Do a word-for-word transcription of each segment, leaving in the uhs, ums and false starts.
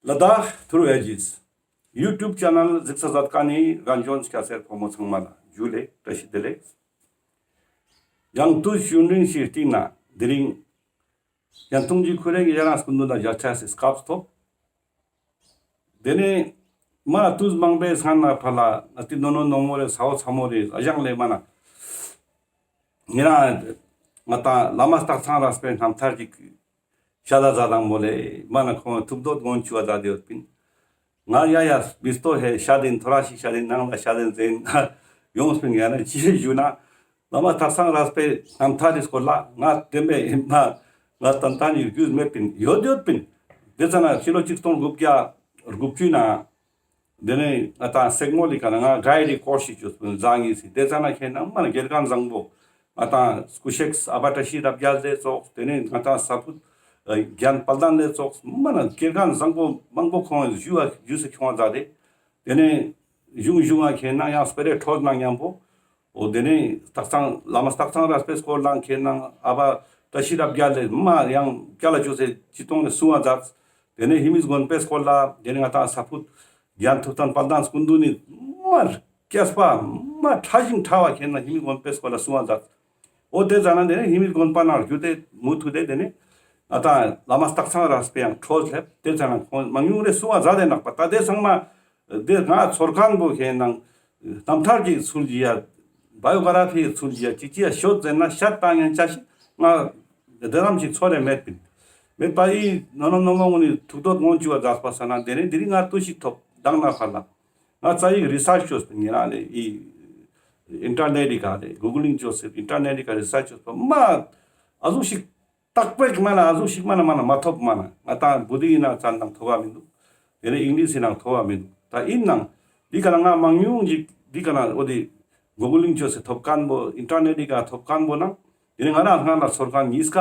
ལ་དྭགས་ཐུར་ཨེ་ཇིས་ཡུ་ཊུབ་ཆེ་ནལ་གཟིགས་ས་མཛད་མཁན་ནི་རྒན་གཞོན་སྐྱ་སེར་ཕོ་མོ་ཚང་མ་ལ་ཇུ་ལེ་བཀྲ་ཤིས་བདེ་ལེགས། ཡང་དུས་ཡུན་རིང་ཞིག་སྟིང་ནེ་དེ་རིང་ཡང་ཐུང་ཅིག་ཁོ་རེ་གི་ཡ་རང་སྐུ་མདུན་ལ་ཡ་ཆ་སི་སྐབས་ཐོབ། དེ་ནེ་མ་དུས་མང་པོའི་སྔ་ན་ཕར་ལ་ང་ཏི་ནོ་ནོ་ནོ་མོ་རེ་ཚ་བོ་ཚ་མོ་རེ་ཨ་ཞང་ལེ་མ་ན་ཉེ་རང་ང་ཏང་བླ་མ་སྟག་ཚང་རས་པའི་རྣམ་ཐར་གྱི་ཤ་ད་ཛད་དང་མོ་ལེ་མ་ན་ཁོང་ཐུགས་འདོད་དགོངས་ཞུ་བ་ཛད་དེ་ཡོད་པིན། ང་ཡ་ཡ་བིས་ཏོ་ཧེ་ཤ་དིན་ཐོ་ར་ཞིག་ཤ་དིན་ནང་ལ་ཤ་དིན་ཟེན་ཡོངས་པིན། ཡ་ན་ཅི་ཞུ་ན་བླ་མ་སྟག་ཚང་རས་པའི་རྣམ་ཐར་རི་སྐོར་ལ་ང་བདེན་པའི་མ་ང་ཏན་ཏན་ཡོད་རྒྱུ་མེད་པིན། ཡོད་ཡོད་པིན། དེ་ཙ་ན་ཕྱི་ལོ་ཆིག་སྟོང་དགུ་བརྒྱ་དགུ་བཅུ་ན་དེ་ནེ་ང་ཏང་སེག་མོ་ལི་ཀ་ན་ང་གའི་རི་སྐོར་ཞིག་བཅོས་པིན་ཟང་ངི་སི། དེ་ཙ་ན་ཁེ་ན་མ་ན་དགེ་རྒན་བཟང་པོ་ང་ཏང་སྐུ་གཤེགས་ཨ་བ་བཀྲ་ཤིས་རབ་རྒྱས་ལེ་ཙོགས། དེ་ནེ་ང་ཏང་ས་ཕུད་རྒན་དཔལ་ལྡན་ལེ་ཙོགས། མ་ན་དགེ་རྒན་བཟང་པོ་མང་པོ་ཁོང་ཞུ་བ་ཞུ་སེ་ཁྱོང་བ་ཛད་དེ། དེ་ནེ་གཞུང་གཞུང་ང་ཁེ་ན་ཡང་སྤེ་རའི་ཁྲོད་ནང་མཉམ་པོ། འོ་དེ་ནེ་སྟག་ཚང་བླ་མ་སྟག་ཚང་རས་པའི་སྐོར་ལ་ཁེ་ན་ཨ་བ་བཀྲ་ཤིས་རབ་རྒྱས་ལེ་མ་ཡང་སྐྱ་ལ་ཅོས་སེ་ཅི་གཏོང་ནེ་གསུང་བ་ཛད། དེ་ནེ་ཧེ་མིས་དགོན་པའི་སྐོར་ལ་དེ་ནེ་ང་ཏང་ས་ཕུད་རྒན་ཐུབ་བསྟན་དཔལ་ལྡན་སྐུ་མདུན་ནི་མ་སྐྱེས་པ་མ་ཕྲ་ཞིང་ཕྲ་བ་ཁེ་ན་ཧེ་མིས་དགོན་པའི་སྐོར་ལ་གསུང་བ་ཛད། འོ་དེ་ཙ་ན་དེ་ནེ་ཧེ་མིས་དགོན་པ་ནང་རྒྱུ་དེ་མུ་མཐུད་དེ་དེ་ནེ་ང་ཏང་བླ་མ་སྟག་ཚང་རས་པའི་ཡང་ཁྲོད་སླེབས། དེ་ཙ་ན་ཁོང་མང་ཉུང་རེ་གསུང་བ་ཛད་དེ་ནག་པ། ད་དེ་ཚང་མ་དེ་ང་ཚོར་མཁན་པོ་ཁེ་ན་རྣམ་ཐར་གྱི་ཚུལ་གྱི་ཡ་བ་ཡོ་ག་ར་ཕིའི་ཚུལ་གྱི་ཡ་ཅི་ཅི་ཡ་ཤོད་ཟེར་ན་ཤད་བཏང་ཡང་ཅ་ཞིག་ང་དེ་རམ་ཞིག་ཚོར་རེ་མེད་པིན། མེད་པ་ཡི་ནོ་ནོ་ནོ་མོ་ངུ་ནི་ཐུགས་འདོད་དགོངས་ཞུ་བ་ཛད་པ་ས་ན་དེ་ནེ་དེ་རིང་ང་ལྟོས་ཤིག་ཐོབ་དང་ན་ཕར་ལ་ང་རྩ་ཡིག་རི་སར་ཅི་ཅོས་པིན། ཉེ་རང་ལེ་ཡི་ཨིན་ཊར་ནེཊ་ཀ་ལེ་གུ་གལ་ལིང་ཅོས་སེ་ཨིན་ཊར་ནེཊ་ཀ་རི་སར་ཅི་ཅོས་པ་མ་ཨ་ཟུག་ཞིག་ཏག་པེག་མ་ན་ཨ་ཟུག་ཞིག་མ་ན་མ་ན་མ་ཐོབ། མ་ན་ང་ཏང་བུ་དི་ཡིན་ན་ཙན་དང་ཐོབ་བ་མི་འདུག། དེ་ནེ་ཨིང་ལིཤ་ཡིན་ན་ཐོབ་བ་མི་འདུག། ད་ཡིན་ནང་འདི་ཀ་ན་ང་མང་ཉུང་ཞིག་འདི་ཀ་ན་འོ་དེ་གུ་གལ་ལིང་ཅོས་སེ་ཐོབ་མཁན་པོ་ཨིན་ཊར་ནེཊ་ཀ་ཐོབ་མཁན་པོ་ནང་དེ་ནེ་ང་རང་སྔ་ལ་ཚོར་མཁན་ཉིས་ཀ་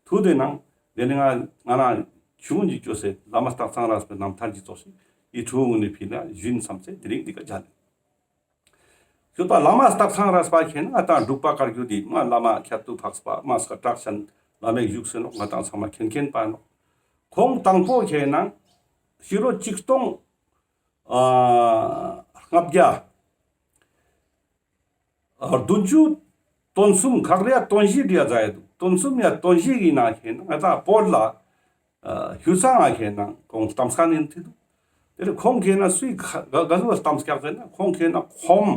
ཐུག་དེ་ནང་དེ་ནེ་ང་ང་རང་ཆུང་ངུན་ཞིག་ཅོས་སེ་བླ་མ་སྟག་ཚང་རས་པའི་རྣམ་ཐར་གྱི་ཙོགས་ཤིག་ཡི་ཕྲུ་གུ་ངུན་ནི་ཕི་ན་ཞུན་བསམ་སེ་དེ་རིང་འདི་ཀ་མཇལ་ལེ། ཞུས་པ་བླ་མ་སྟག་ཚང་རས་པ་ཁེ་ན་ང་ཏང་འབྲུག་པ་བཀའ་བརྒྱུད་དི་མ་བླ་མ་ཁྱད་དུ་འཕགས་པ་མ་སྐད་གྲགས་ཅན་བླ་མའི་བཞུགས་སེ་ནོག། ང་ཏང་ཚང་མ་མཁྱེན་མཁྱེན་པ་ནོག། ཁོང་དང་པོ་ཁེ་ན་ཕྱི་ལོ་ཆིག་སྟོང་ཨ་ལྔ་བརྒྱ་ཨ་བདུན་ཅུ་དོན་གསུམ་ཁག་རེ་ཡ་དོན་བཞི་འདྲ་ཡ་ཛད་ཡ་འདུག། དོན་གསུམ་ཡ་དོན་བཞི་གི་ནང་ཁེ་ན་ང་ཏང་བོད་ལ་ཨ་ཧུར་སང་ང་ཁེ་ན་ཁོང་ལྟམས་མཁན་ཡིན་ཐིག་འདུག། དེ་ནེ་ཁོང་ཁེ་ན་སུའི་ག་ག་ཟུག་ལྟམས་སྐྱག་ཟེར་ན་ཁོང་ཁེ་ན་ཁོམ་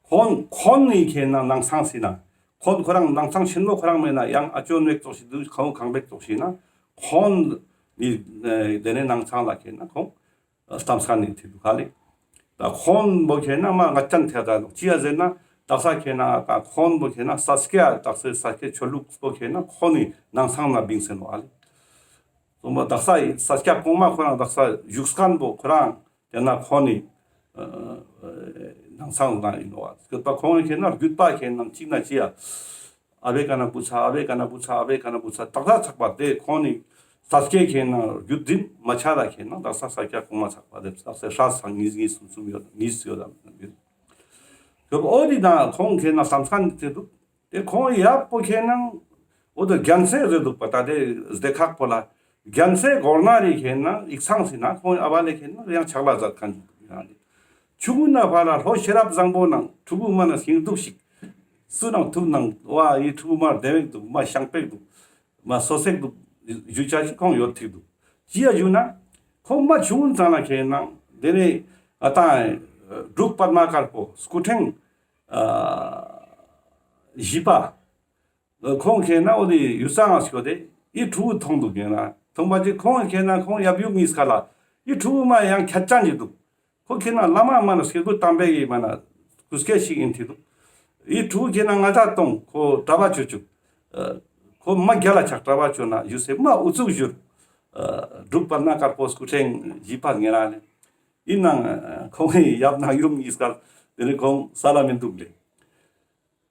ཁོན་ཁོན་ནི་ཁེ་ན་ནང་ཚང་སི་ན་ཁོན་ཁོ་རང་ནང་ཚང་ཆེན་མོ་ཁོ་རང་མེད་ན་ཡང་ཨ་ཅོ་ནེག་ཙོགས་ཤིག་འདུག། ཁང་ཁང་པེག་ཙོགས་ཤིག་ན་ཁོན་ནི་དེ་ནེ་ནང་ཚང་ལ་ཁེ་ན་ཁོང་ལྟམས་མཁན་ནི་ཐིག་འདུག་ག་ལེ། ད་ཁོན་པོ་ཁེ་ན་མ་ང་ཅན་ཐེ་ད་ལོག་ཅི་ཡ་ཟེར་ན་དག་ས་ཁེ་ན་ད་ཁོན་པོ་ཁེ་ན་ས་སྐྱ་དག་ས་ས་སྐྱ་ཆོས་ལུགས་པོ་ཁེ་ན་ཁོན་ནི་ནང་ཚང་ན་བིང་སེ་ནོག་ཨ་ལེ། སོང་པ་དག་ས་ས་སྐྱ་གོང་མ་ཁོ་རང་དག་ས་བཞུགས་མཁན་པོ་ཁོ་རང་དེ་ན་ཁོན་ནི་ནང་ཚང་ན་ཡིན་ནོག་ཨ། སྐྱོད་པ་ཁོང་ཁེ་ན་རྒྱུད་པ་ཁེ་ན་གཅིག་ན་ཅི་ཡ། ཨ་བེ་ཀ་ན་བུ་ཚ་ཨ་བེ་ཀ་ན་བུ་ཚ་ཨ་བེ་ཀ་ན་བུ་ཚ་དག་ས་ཚག་པ་དེ་ཁོང་ནི་ས་སྐྱེ་ཁེ་ན་རྒྱུད་འཛིན་མ་ཆ་ད་ཁེ་ན་དག་ས་ས་སྐྱ་གོང་མ་ཚག་པ་དེ་དག་ས་ཧྲ་ས་གཉིས་གཉིས་གསུམ་གསུམ་ཡོད་གཉིས་ཡོད་དམ་ཡོད། ཁོ་འོ་དི་ན་ཁོང་ཁེ་ན་ལྟམས་མཁན་དེ་འདུག། དེ་ཁོང་ཡབ་པོ་ཁེ་ན་འོ་དེ་རྒྱལ་སྲས་རེད་འདུག་པ། ད་དེ་སྡེ་ཁག་པོ་ལ་རྒྱལ་སྲས་གོར་ན་རི་ཁེ་ན་ཡིག་ཚང་སི་ན་ཁོང་ཨ་བ་ལེ་ཁེ་ན་ཡང་ཕྱག་ལས་མཛད་མཁན་ཅིག་འདུག་ཡང་། ཆུང་ངུན་ན་ཕར་ལ་ལྷོ་ཤེས་རབ་བཟང་པོ་ནང་ཕྲུ་གུ་མ་ན་ཤིང་འདུག་ཞིག་སུ་ནང་ཐུག་ནང་བ་ཡི་ཕྲུ་གུ་མ་བདེ་བེག་འདུག་མ་ཤང་པེག་འདུག་མ་སོ་སེག་འདུག་ཞུ་ཆ་ཞིག་ཁོང་ཡོད་ཐིག་འདུག། ཅི་ཡ་ཞུ་ན་ཁོང་མ་ཆུང་ངུན་ཚང་ན་ཁེ་ན་དེ་ནེ་ཨ་ཏང་འབྲུག་པདྨ་དཀར་པོ་སྐུ་ཕྲེང་ཨ་བཞི་པ། ཁོང་ཁེ་ན་འོ་དེ་ཡུལ་ས་ང་སྐྱོད་དེ་ཡི་ཕྲུ་གུ་མཐོང་འདུག་ཡིན་ན་མཐོང་པ་ཅིག་ཁོང་ཁེ་ན་ཁོང་ཡབ་ཡུམ་གཉིས་ཀ་ལ་ཡི་ཕྲུ་གུ་མ་ཡང་ཁྱད་ཅན་ཅིག་འདུག། ཁོ་ཁེ་ན་བླ་མ་མ་ན་སྐྱེས་བུ་དམ་པའི་ཡི་མ་ན་སྐུ་སྐྱེ་ཞིག་ཡིན་ཐིག་འདུག། ཡི་ཕྲུ་གུ་ཁེ་ན་ང་ད་གཏོང་ཁོ་གྲྭ་པ་ཆོ་ཆུག། ཁོ་མ་རྒྱལ་ལ་ཆགས་གྲྭ་པ་ཆོ་ན་ཡུལ་སེ་མ་ཨུ་ཚུགས་བཞུར། འབྲུག་པདྨ་དཀར་པོ་སྐུ་ཕྲེང་བཞི་པ་ངེ་རང་ལེ། ཡིན་ནང་ཁོང་ཡབ་ནང་ཡུམ་གཉིས་ཀ་དེ་ནི་ཁོང་ས་ལ་མི་འདུག་ལེ།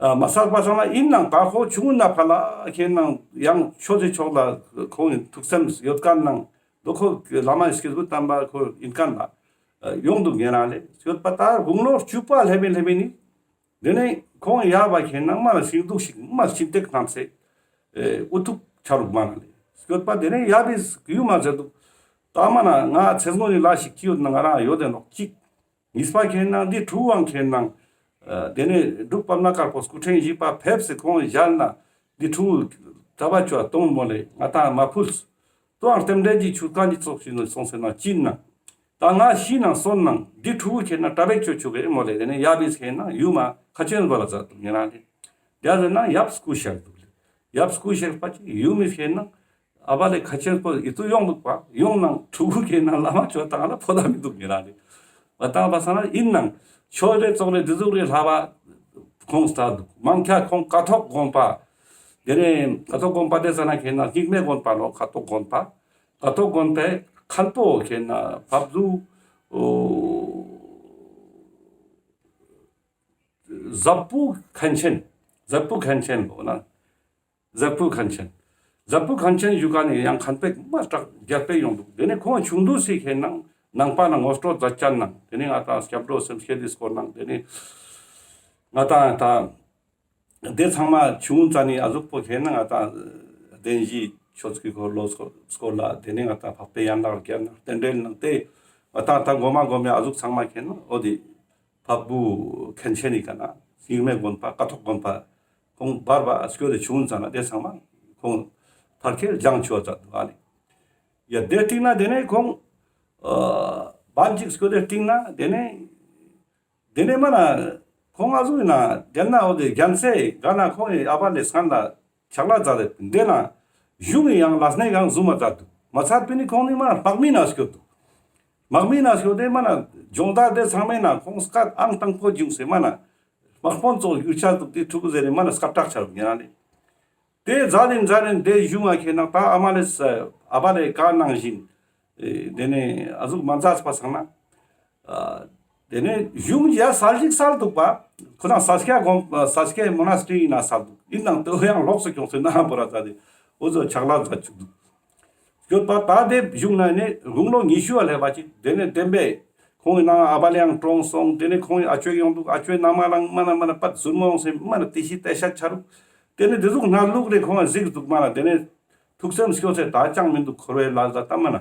ཨ་མ་སག་པ་སང་ན་ཡིན་ནང་ད་ཁོ་ཆུང་ངུན་ན་ཕར་ལ་ཁེ་ནང་ཡང་ཆོས་སི་ཕྱོགས་ལ་ཁོང་ཐུགས་སེམས་ཡོད་མཁན་ནང་དོ་ཁོ་བླ་མ་སྐྱེས་བུ་དམ་པ་ཁོ་ཡིན་མཁན་ལ་ཡོང་འདུག་ངེ་རང་ལེ། ཡོད་པ་ད་དགུང་ལོ་བཅུ་པ་ལྷེ་མི་ལྷེ་མི་ནི་དེ་ནས་ཁོང་ཡབ་བ་ཁེ་ནང་མ་ལ་ཤིང་འདུག་ཞིག་མ་ཤིང་སྟེགས་བསྣམས་སེ་ཨུ་ཐུག་ཆ་རུག་མ་ལ་ལེ། ཡོད་པ་དེ་ནས་ཡབ་བི་ཡུམ་མ་ཟེར་འདུག། ད་མ་ན་ང་ཚེ་སྔོན་ནི་ལས་ཤིག་ཅི་ཡོད་ན་ང་རང་ཡོད་དེ་ནོག་གཅིག། གཉིས་པ་ཁེ་ན་འདི་ཕྲུ་གུའང་ཁེ་ན་དེ་ནས་འབྲུག་པདྨ་དཀར་པོ་སྐུ་ཕྲེང་བཞི་པ་ཕེབས་སེ་ཁོང་ཞལ་ན་འདི་ཕྲུ་གུ་གྲྭ་པ་ཆོ་གཏོང་མོ་ལེ་ང་ཏང་མ་ཕུལ། ཏོའང་རྟེན་འབྲེལ་གྱི་ཆུ་ཀ་འདི་ཙོགས་ཤིག་ནས་སོང་སེ་ན་ཅི་ན། ད་ང་ཤི་ན་གསོན་ན་འདི་ཕྲུ་གུ་ཁེ་ན་གྲྭ་པ་ཆོ་ཆུག་གེ་མོ་ལེ། དེ་ནས་ཡབ་བིས་ཁེ་ན་ཡུམ་མ་ཁ་ཆེན་པོ་ལ་ཛད་དུག་ཉེ་རང་ལེ། དེ་ཟེར་ན་ཡབ་སྐུ་གཤེགས་དུག་ལེ། ཡབ་སྐུ་གཤེགས་པ་ཅིག་ཡུམ་མི་ཁེ་ན་ཨ་བ་ལེ་ཁ་ཆེན་པོ་ཨི་ཏུ་ཡོང་དུག་པ། ཡོང་ན་ཕྲུ་གུ་ཁེ་ན་བླ་མ་ཆོ་ཏང་ལ་ཕོ་ད་མི་དུག་ཉེ་རང་ལེ། བ་ཏང་བ་ས་ན་ཨིན་ནང་ཆོས་རེ་ཙོགས་རེ་འདི་ཟུག་རེ་ལྷ་བ་ཁོང་སྟ་དུག། མང་ཁྱ་ཁོང་ཀཿཐོག་དགོན་པ། དེ་ནས་ཀཿཐོག་དགོན་པ་དེ་ས་ན་ཁེ་ན་རྙིང་མའི་དགོན་པ་ལོ་ཀཿཐོག་དགོན་པ། ཀཿཐོག་དགོན་པའི་མཁན་པོ་ཁེ་ན་བབ་ཟུ་ཟབ་པུ་མཁན་ཆེན། ཟབ་པུ་མཁན་ཆེན་ལོ་ན། ཟབ་པུ་མཁན་ཆེན། ཟབ་པུ་མཁན་ཆེན་ཞུ་ཀ་ནས་ཡང་མཁན་པོ་མ་དྲག་རྒྱལ་པོ་ཡོང་དུག། དེ་ནས་ཁོང་ཆུང་དུས་སི་ཁེ་ན་ནང་པ་ན་ངོ་སྤྲོད་མཛད་ཅན་ནང་དེ་ནས་ང་ཏང་སྐྱབས་འགྲོ་སེམས་བསྐྱེད་དེ་སྐོར་ནང་དེ་ནས་ང་ཏང་ད་དེ་ཚང་མ་ཆུང་ཙ་ནི་ཨ་ཟུག་པོ་ཁེ་ན་ང་ཏང་བདེན་བཞིའི་ཆོས་ཀྱི་འཁོར་ལོ་སྐོར་ལ་དེ་ནས་ང་ཏང་འཕགས་པའི་ཡན་ལག་བརྒྱད་ན་རྟེན་འབྲེལ་ནང་དེ་ང་ཏང་ད་གོ་མ་གོ་མའི་ཨ་ཟུག་ཚང་མ་ཁེ་ན་འོ་དེ་བ་བུ་མཁན་ཆེན་ནི་ཀ་ན་རྙིང་མའི་དགོན་པ་ཀཿཐོག་དགོན་པ་ཁོང་བར་བ་སྐྱོད་དེ་ཆུང་ཙ་ན་དེ་ཚང་མ་ཁོང་ཕར་ཁེ་སྦྱང་ཆོག་ཙ་དུག་ཨ་ནི། ཡ་དེ་སྟིང་ན་དེ་ནས་ཁོང་ཨ་བན་ཅིག་སྐྱོད་དེ་སྟིང་ན་དེ་ནས་དེ་ནས་མ་ན་ཁོང་ཨ་ཟུག་ཡིན་ན་དེ་ན་འོ་དེ་རྒྱན་སེ་ག་ན་ཁོང་ཨ་བ་ལེ་སང་ལ་ཕྱག་ལས་མཛད་དེ་དེ་ན་གཞུང་ཡང་ལས་སྣེ་གང་བཟུང་མ་མཛད་དུག། མ་ཚད་པ་ནི་ཁོང་ནི་མ་ན་དམག་མི་ན་སྐྱོད་དུག། དམག་མི་ན་སྐྱོད་དེ་མ་ན་སྦྱོང་བརྡར་དེ་ཚང་མའི་ན་ཁོང་སྐད་ཨང་དང་པོ་བྱུང་སེ་མ་ན་དམག་དཔོན་ཙོགས་གྱུར་ཆ་དུག། དེ་ཕྲུ་གུ་ཟེར་ནས་མ་ན་སྐད་གྲགས་ཆ་རུག་ཉེ་རང་ལེ། དེ་ཛད་དེ་ཛད་དེ་དེ་གཞུང་ང་ཁེ་ན་ད་ཨ་མ་ལེ་ཨ་བ་ལེ་ཀ་ནང་བཞིན་དེ་ནས་ཨ་ཟུག་མ་མཛད་པ་སང་ན། དེ་ནས་གཞུང་ཡ་སལ་ཞིག་སལ་དུག་པ། ཁོ་ན་ས་སྐྱ་དགོན་ས་སྐྱ་མོ་ན་སི་ཊི་རི་ཡིན་ན་སལ་དུག། ཡིན་ནང་དེ་ཡང་ལོགས་སུ་ཁྱོངས་སེ་ན་བོ་ར་ད་དེ་འོ་ཟོ་ཕྱག་ལས་མཛད་ཅུག་དུག། སྐྱོད་པ་ད་དེ་གཞུང་ན་ནས་དགུང་ལོ་ཉི་ཤུ་བ་ལྷེབ་པ་ཅིག་དེ་ནས་བསྟན་པའི་ཁོང་གི་ནང་ཨ་བ་ལེ་ཡང་གྲོངས་སོང་། དེ་ནས་ཁོང་གི་ཨ་ཅོ་ཡོང་དུག། ཨ་ཅོའི་ན་མ་ལང་མ་ན་མ་ན་པད་ཟུར་མོ་ཡོང་སེ་མ་ན་དེ་ཤི་དེ་ཤ་ཆ་རུག། དེ་ནས་དེ་ཟུག་ན་ལུག་རེ་ཁོང་གི་གཟིགས་དུག་མ་ན་དེ་ནས་ཐུགས་སེམས་སྐྱོ་སེ་ད་ཅང་མི་དུག། འཁོར་བའི་ལས་ད་ད་མ་ན་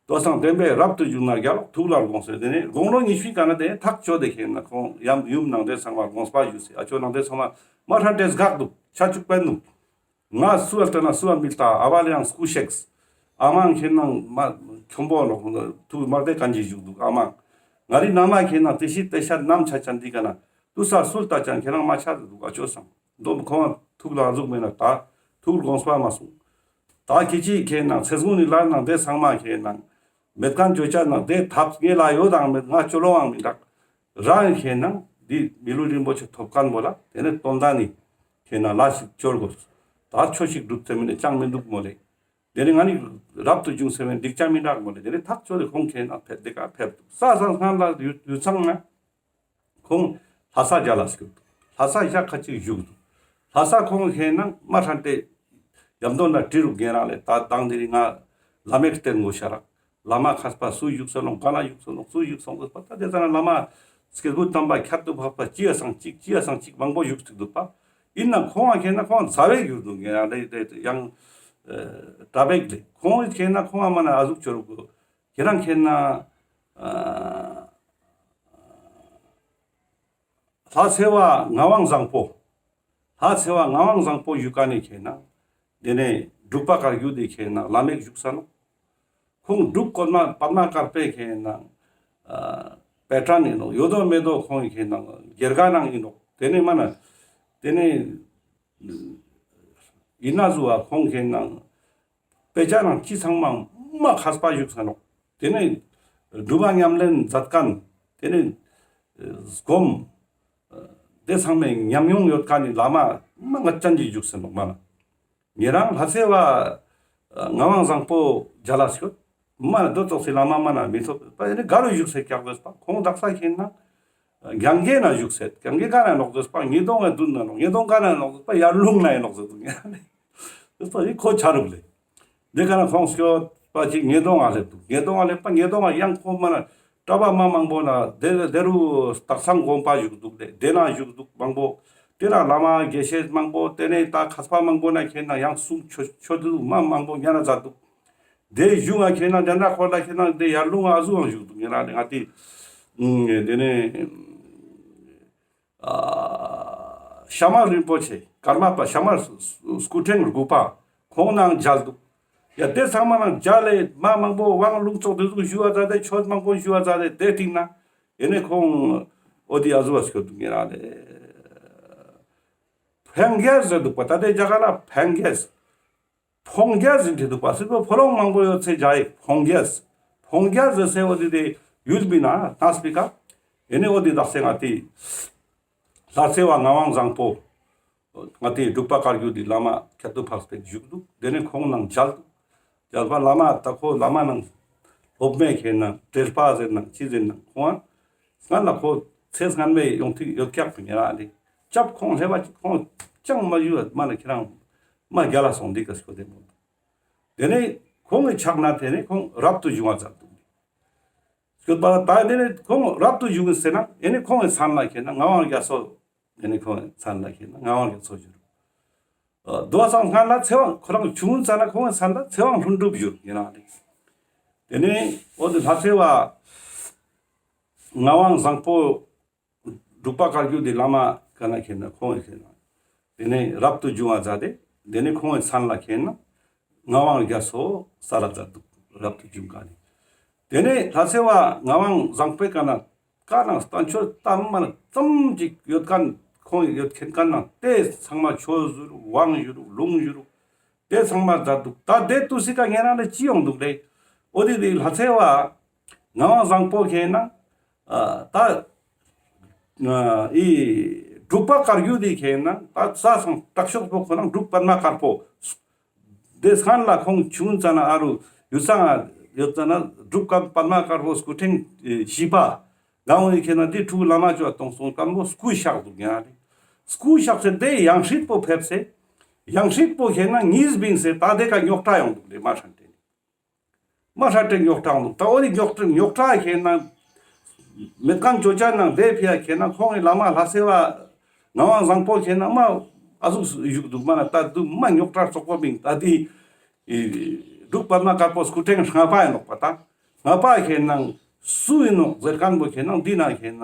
ཏོ་སང་བསྟན་པའི་རབ་ཏུ་བྱུང་ན་རྒྱལ་ལོག་ཐུགས་ལ་དགོངས་སེ་དེ་ནས་དགུང་ལོ་ཉི་ཤུའི་ཀ་ན་དེ་ཐག་ཆོད་དེ་ཁེ་ན་ཁོང་ཡམ་ཡུམ་ནང་དེ་ཚང་མ་དགོངས་པ་ཞུས་སེ་ཨ་ཅོ་ནང་དེ་ཚང་མ་མ་ཧྲན་ཏེ་སྒག་དུག། ཆ་ཅུག་པ་ནུག། ང་སུ་བ་ལྟ་ན་སུ་བ་མི་ལྟ། ཨ་བ་ལེ་ཡང་སྐུ་གཤེགས། ཨ་མ་ཁེ་ན་མ་ཁྱོམ་པོ་ལོག་ཐུགས་མ་བདེ་གང་ཅི་བཞུགས་དུག། ཨ་མ་ང་རི་ན་མ་ཁེ་ན་དེ་ཤི་དེ་ཤ་ནམ་ཆ་ཅན་འདི་ཀ་ན་དུ་ས་སུལ་ལྟ་ཅན་ཁེ་ན་མ་ཆ་དུག། ཨ་ཅོ་སང་དོམ་ཁོང་ཐུགས་ལ་ཟུག་མེད་ན་ད་ཐུགས་དགོངས་པ་མ་སོང་། ད་ཁེ་ཅི་ཁེ་ན་ཚེ་སྔོན་ནི་ལ་ནང་དེ་ཚང་མ་ཁེ་ན་མེད་མཁན་ཅོ་ཅ་ན་དེ་ཐབས་ངེ་ལ་ཡོད་དང་མེད་ང་ཅོ་ལོ་ཨང་མི་དག། རང་ཁེ་ན་འདི་མི་ལུས་རིན་པོ་ཆེ་ཐོབ་མཁན་པོ་ལ་དེ་ནས་དོན་དག་ནི་ཁེ་ན་ལ་ཞིག་ཅོར་དགོས། ད་ཆོས་ཤིག་སྒྲུབ་ཚེ་མི་ནས་ཅང་མི་འདུག་མོ་ལེ། དེ་ནས་ང་ནི་རབ་ཏུ་བྱུང་ཚེ་མི་འགྲིག་ཅང་མི་འདྲག་མོ་ལེ། དེ་ནས་ཐག་ཆོད་དེ་ཁོང་ཁེ་ན་ཕེབས་དེ་ཀ་ཕེབས་འདུག། ས་ས་སྔ་ལ་ཡུལ་ཡུལ་ཚང་ན་ཁོང་ལྷ་ས་རྒྱ་ལ་སྐྱོད་འདུག། ལྷ་ས་ཞག་ཁ་ཅིག་བཞུགས་འདུག། ལྷ་ས་ཁོང་ཁེ་ན་མ་ཧྲན་ཏེ་ཡམ་དོན་ལ་དྲི་རུ་རྒན་རང་ལེ། ད་དང་དེ་རིང་ང་བླ་མེད་བསྟེན་དགོས་ཤ་རག། བླ་མ་མཁས་པ་སུ་བཞུགས་སོ་ནོག། ག་ན་བཞུགས་སོ་ནོག། སུ་བཞུགས་སོང་ཟེར་པ། ད་དེ་ཙ་ན་བླ་མ་སྐྱེས་བུ་དམ་པ་ཁྱད་དུ་འཕགས་པ་ཅི་ཡ་སང་ཅིག་ཅི་ཡ་སང་ཅིག་མང་པོ་བཞུགས་ཐུག་འདུག་པ། ཡིན་ན་ཁོང་ང་ཁེ་ན་ཁོང་རྩ་བའི་གྱུར་འདུག། ངེ་རང་ལེ་དེ་ཡང་གྲྭ་པེག་ལེ། ཁོང་ཁེ་ན་ཁོང་ང་མ་ན་ཨ་ཟུག་ཅོ་རུ་གོ། ཁེ་རང་ཁེ་ན་ལྷ་སེ་བ་ངག་དབང་བཟང་པོ། ལྷ་སེ་བ་ངག་དབང་བཟང་པོ་ཡུལ་ཀ་ནས་ཁེ་ན། དེ་ནས་འབྲུག་པ་གར་རྒྱུ་དེ་ཁེ་ན་བླ་མེད་བཞུགས་ས་ནོག། ཁོང་འབྲུག་པདྨ་པདྨ་དཀར་པོའི་ཁེ་ན་ཨ་པེ་ཏྲན་ཡིན་ནོག། ཡོད་དོ་མེད་དོ་ཁོང་ཁེ་ན་སྒེར་ག་ནང་ཡིན་ནོག། དེ་ནས་མ་ན་དེ་ནས་ཡིན་ན་ཟུ་བ་ཁོང་ཁེ་ན་དཔེ་ཆ་ནང་ཅི་ཚང་མ་མ་མཁས་པ་བཞུགས་ས་ནོག། དེ་ནས་སྒྲུབ་པ་ཉམས་ལེན་མཛད་མཁན་དེ་ནས་སྒོམ་དེ་ཚང་མའི་ཉམས་མྱོང་ཡོད་མཁན་ནི་བླ་མ་མ་ངད་ཅན་གྱི་བཞུགས་ས་ནོག་མ་ན། ཉེ་རང་ལྷ་སེ་བ་ངག་དབང་བཟང་པོ་མཇལ་ལ་སྐྱོད། མ་ན་དོ་ཙོགས་སི་བླ་མ་མ་ན་མི་ཐོབ་པ། ཨེ་ནི་ག་རུ་བཞུགས་སེ་ཀྱག་ཟེར་པ། ཁོང་དག་ས་ཁེ་ན་གྱང་གེ་ན་བཞུགས་སེ། གྱང་གེ་ག་ན་ནོག་ཟེར་པ། ཉེ་གདོང་ང་མདུན་ན་ནོག། ཉེ་གདོང་ག་ན་ནོག་ཟེར་པ། ཡར་ལུང་ན་ཡིན་ནོག་ཟེར་འདུག། ཉེ་རང་ནི་ཟེར་པ་ཡི་ཁོ་ཆ་རུག་ལེ། དེ་ག་ན་ཁོང་སྐྱོད་པ་ཅིག་ཉེ་གདོང་ང་སླེབས་འདུག། ཉེ་གདོང་ང་སླེབས་པ། ཉེ་གདོང་ང་ཡང་ཁོ་མ་ན་གྲྭ་པ་མ་མང་པོ་ན་དེ་དེ་རུ་སྟག་ཚང་དགོན་པ་བཞུགས་འདུག་ལེ། དེ་ན་བཞུགས་འདུག་མང་པོ། དེ་ན་བླ་མ་དགེ་བཤེས་མང་པོ། དེ་ནས་ད་མཁས་པ་མང་པོ་ན་ཁེ་ན་ཡང་གསུང་ཆོས་ཆོས་འདུག་མ་མང་པོ་ཉན་ན་མཛད་འདུག། དེ་གཞུང་ང་ཁེ་ན་དེ་འདྲ་ཁོ་ལ་ཁེ་ན་དེ་ཡར་ལུང་ང་ཨ་ཟུག་ཡང་བཞུགས་འདུག་ཉེ་རང་ལེ། ང་ཏི་དེ་ནས་ཨ་ཤ་མ་རིན་པོ་ཆེ་ཀརྨ་པ་ཤ་མ་སྐུ་ཕྲེང་དགུ་པ་ཁོང་ནང་མཇལ་འདུག། ཡ་དེ་ཚང་མ་ནང་མཇལ་ལེ་མ་མང་པོ་དབང་ལུང་ཚོགས་དེ་ཟུག་ཞུ་བ་ཙ་དེ་ཆོས་མང་པོ་ཞུ་བ་ཙ་དེ་དེ་སྟིང་ན་ཡེ་ནས་ཁོང་འོ་དེ་ཨ་ཟུག་བ་སྐྱོད་འདུག་ཉེ་རང་ལེ། ཕོང་རྒྱས་ཟེར་འདུག་པ། ད་དེ་རྒྱ་གར་ལ་ཕོང་རྒྱས། ཕོང་རྒྱས་ཟེར་འདུག་པ། སྲིད་པའི་ཕོ་ལོང་མང་པོ་ཡོད་ཚེ་རྒྱ་ཡིག་ཕོང་རྒྱས། ཕོང་རྒྱས་ཟེར་སེ་འོ་དེ་དེ་ཡུལ་མི་ན་ཐང་སྤི་ཀ། ཡེ་ནས་འོ་དེ་དག་སེ་ང་ཏི་ལྷ་རྩེ་བ་ངག་དབང་བཟང་པོ། ང་ཏི་འབྲུག་པ་བཀའ་བརྒྱུད་དེ་བླ་མ་ཁྱད་དུ་འཕགས་པའི་བཞུགས་འདུག། དེ་ནས་ཁོང་ནང་མཇལ་འདུག། མཇལ་བ་བླ་མ་ད་ཁོ་བླ་མ་ནང་སློབ་མའི་ཁེ་ན་བྲེལ་པ་ཟེར་ན་ཅི་ཟེར་ན་ཁོང་ང་ལ་ཁོ་ཚེ་སྔན་མའི་ཡོང་ཐིག་ཡོད་ཀྱག་པ་ཉེ་རང་ལེ། སྐྱབས་ཁོང་ལྷེ་བ་ཅིག་ཁོང་ཅང་མ་ཡུ་མ་ལ་ཁྱེད་རང་མ་རྒྱ་ལ་སོང་འདི་ཀ་སྐྱོད་དེ་མོ། དེ་ནས་ཁོང་གི་ཕྱག་ན་དེ་ནས་ཁོང་རབ་ཏུ་བྱུང་བ་མཛད་འདུག། སྐྱོད་པ་ད་དེ་ནས་ཁོང་རབ་ཏུ་བྱུང་ཟེར་ན་ཡེ་ནས་ཁོང་གི་མཚན་ལ་ཁེ་ན་ངག་དབང་རྒྱ་མཚོ། ཡེ་ནས་ཁོང་གི་མཚན་ལ་ཁེ་ན་ངག་དབང་རྒྱ་མཚོ་ཞུ་རུ། ཨ་དོ་སང་སྔ་ལ་ཚེ་དབང་ཁོ་རང་བྱུང་ཙ་ན་ཁོང་གི་མཚན་ལ་ཚེ་དབང་ལྷུན་གྲུབ་ཞུ་རུ་ཡིན་རང་རེད། དེ་ནས་འོ་དེ་ལྷ་རྩེ་བ་ངག་དབང་བཟང་པོ་འབྲུག་པ་བཀའ་བརྒྱུད་དེ་བླ་མ་ཀ་ན་ཁེ་ན་ཁོང་གི་ཁེ་ན་དེ་ནས་རབ་ཏུ་བྱུང་བ་མཛད་དེ་དེ་ནས་ཁོང་གི་མཚན་ལ་ཁེ་ན་ངག་དབང་རྒྱ་མཚོ་ས་ལ་མཛད་འདུག། རབ་ཏུ་བྱུང་ཀ་ནས། དེ་ནས་ལྷ་རྩེ་བ་ངག་དབང་བཟང་པོའི་ཀ་ན་བཀའ་དང་བསྟན་བཅོས་ལྟ་མ་ཙམ་ཅིག་ཡོད་མཁན་ཁོང་ཡོད་མཁན་ཀ་ན་དེ་ཚང་མ་ཆོས་ཞུ་རུ་དབང་ཞུ་རུ་ལུང་ཞུ་རུ་དེ་ཚང་མ་མཛད་འདུག། ད་དེ་དུས་སི་ཀ་ཉེ་རང་ལ་ཅི་ཡོང་འདུག་ལེ། འོ་དེ་དེ་ལྷ་རྩེ་བ་ངག་དབང་བཟང་པོ་ཁེ་ན་ཨ་ད་ཨ་ཨི་འབྲུག་པ་བཀའ་བརྒྱུད་དེ་ཁེ་ན་ད་ས་སང་དྲག་ཤོས་པོ་ཁོ་ན་འབྲུག་པདྨ་དཀར་པོ། དེ་སྔན་ལ་ཁོང་བྱུང་ཙ་ན་ཨ་རུ་ཡུལ་ས་ང་ཡོད་ཙ་ན་འབྲུག་པ་པདྨ་དཀར་པོ་སྐུ་ཕྲེང་བཞི་པ། ང་འོ་ཡི་ཁེ་ན་དེ་ཕྲུ་གུ་བླ་མ་ཅོ་གཏོང་སོང་སྐམ་པོ་སྐུ་གཤེགས་འདུག་ཡ་རེད། སྐུ་གཤེགས་ཚེ་དེ་ཡང་སྲིད་པོ་ཕེབས་སེ། ཡང་སྲིད་པོ་ཁེ་ན་ཉིས་བིང་སེ་ད་དེ་ཀ་རྙོག་དྲ་ཡོང་འདུག་ལེ་མ་ཧྲན་ཏེ། མ་ཧྲན་ཏེ་རྙོག་དྲ་ཡོང་འདུག། ད་འོ་དེ་རྙོག་དྲ་རྙོག་དྲ་ཁེ་ན་མེད་མཁན་ཅོ་ཅ་ནང་དེ་ཕི་ཡ་ཁེ་ན་ཁོང་གི་བླ་མ་ལྷ་རྩེ་བ་ངག་དབང་བཟང་པོ་ཁེ་ན་མ་ཨ་ཟུག་བཞུགས་འདུག་མ་ན་ད་དུ་མ་རྙོག་དྲ་ཙོག་པོ་མིན་ད་དེ། འབྲུག་པདྨ་དཀར་པོ་སྐུ་ཕྲེང་ལྔ་པ་ཡིན་ནོག་པ་ད། ལྔ་པ་ཁེ་ན་སུ་ཡིན་ནོག་ཟེར་མཁན་པོ་ཁེ་ན་འདི་ན་ཁེ་ན་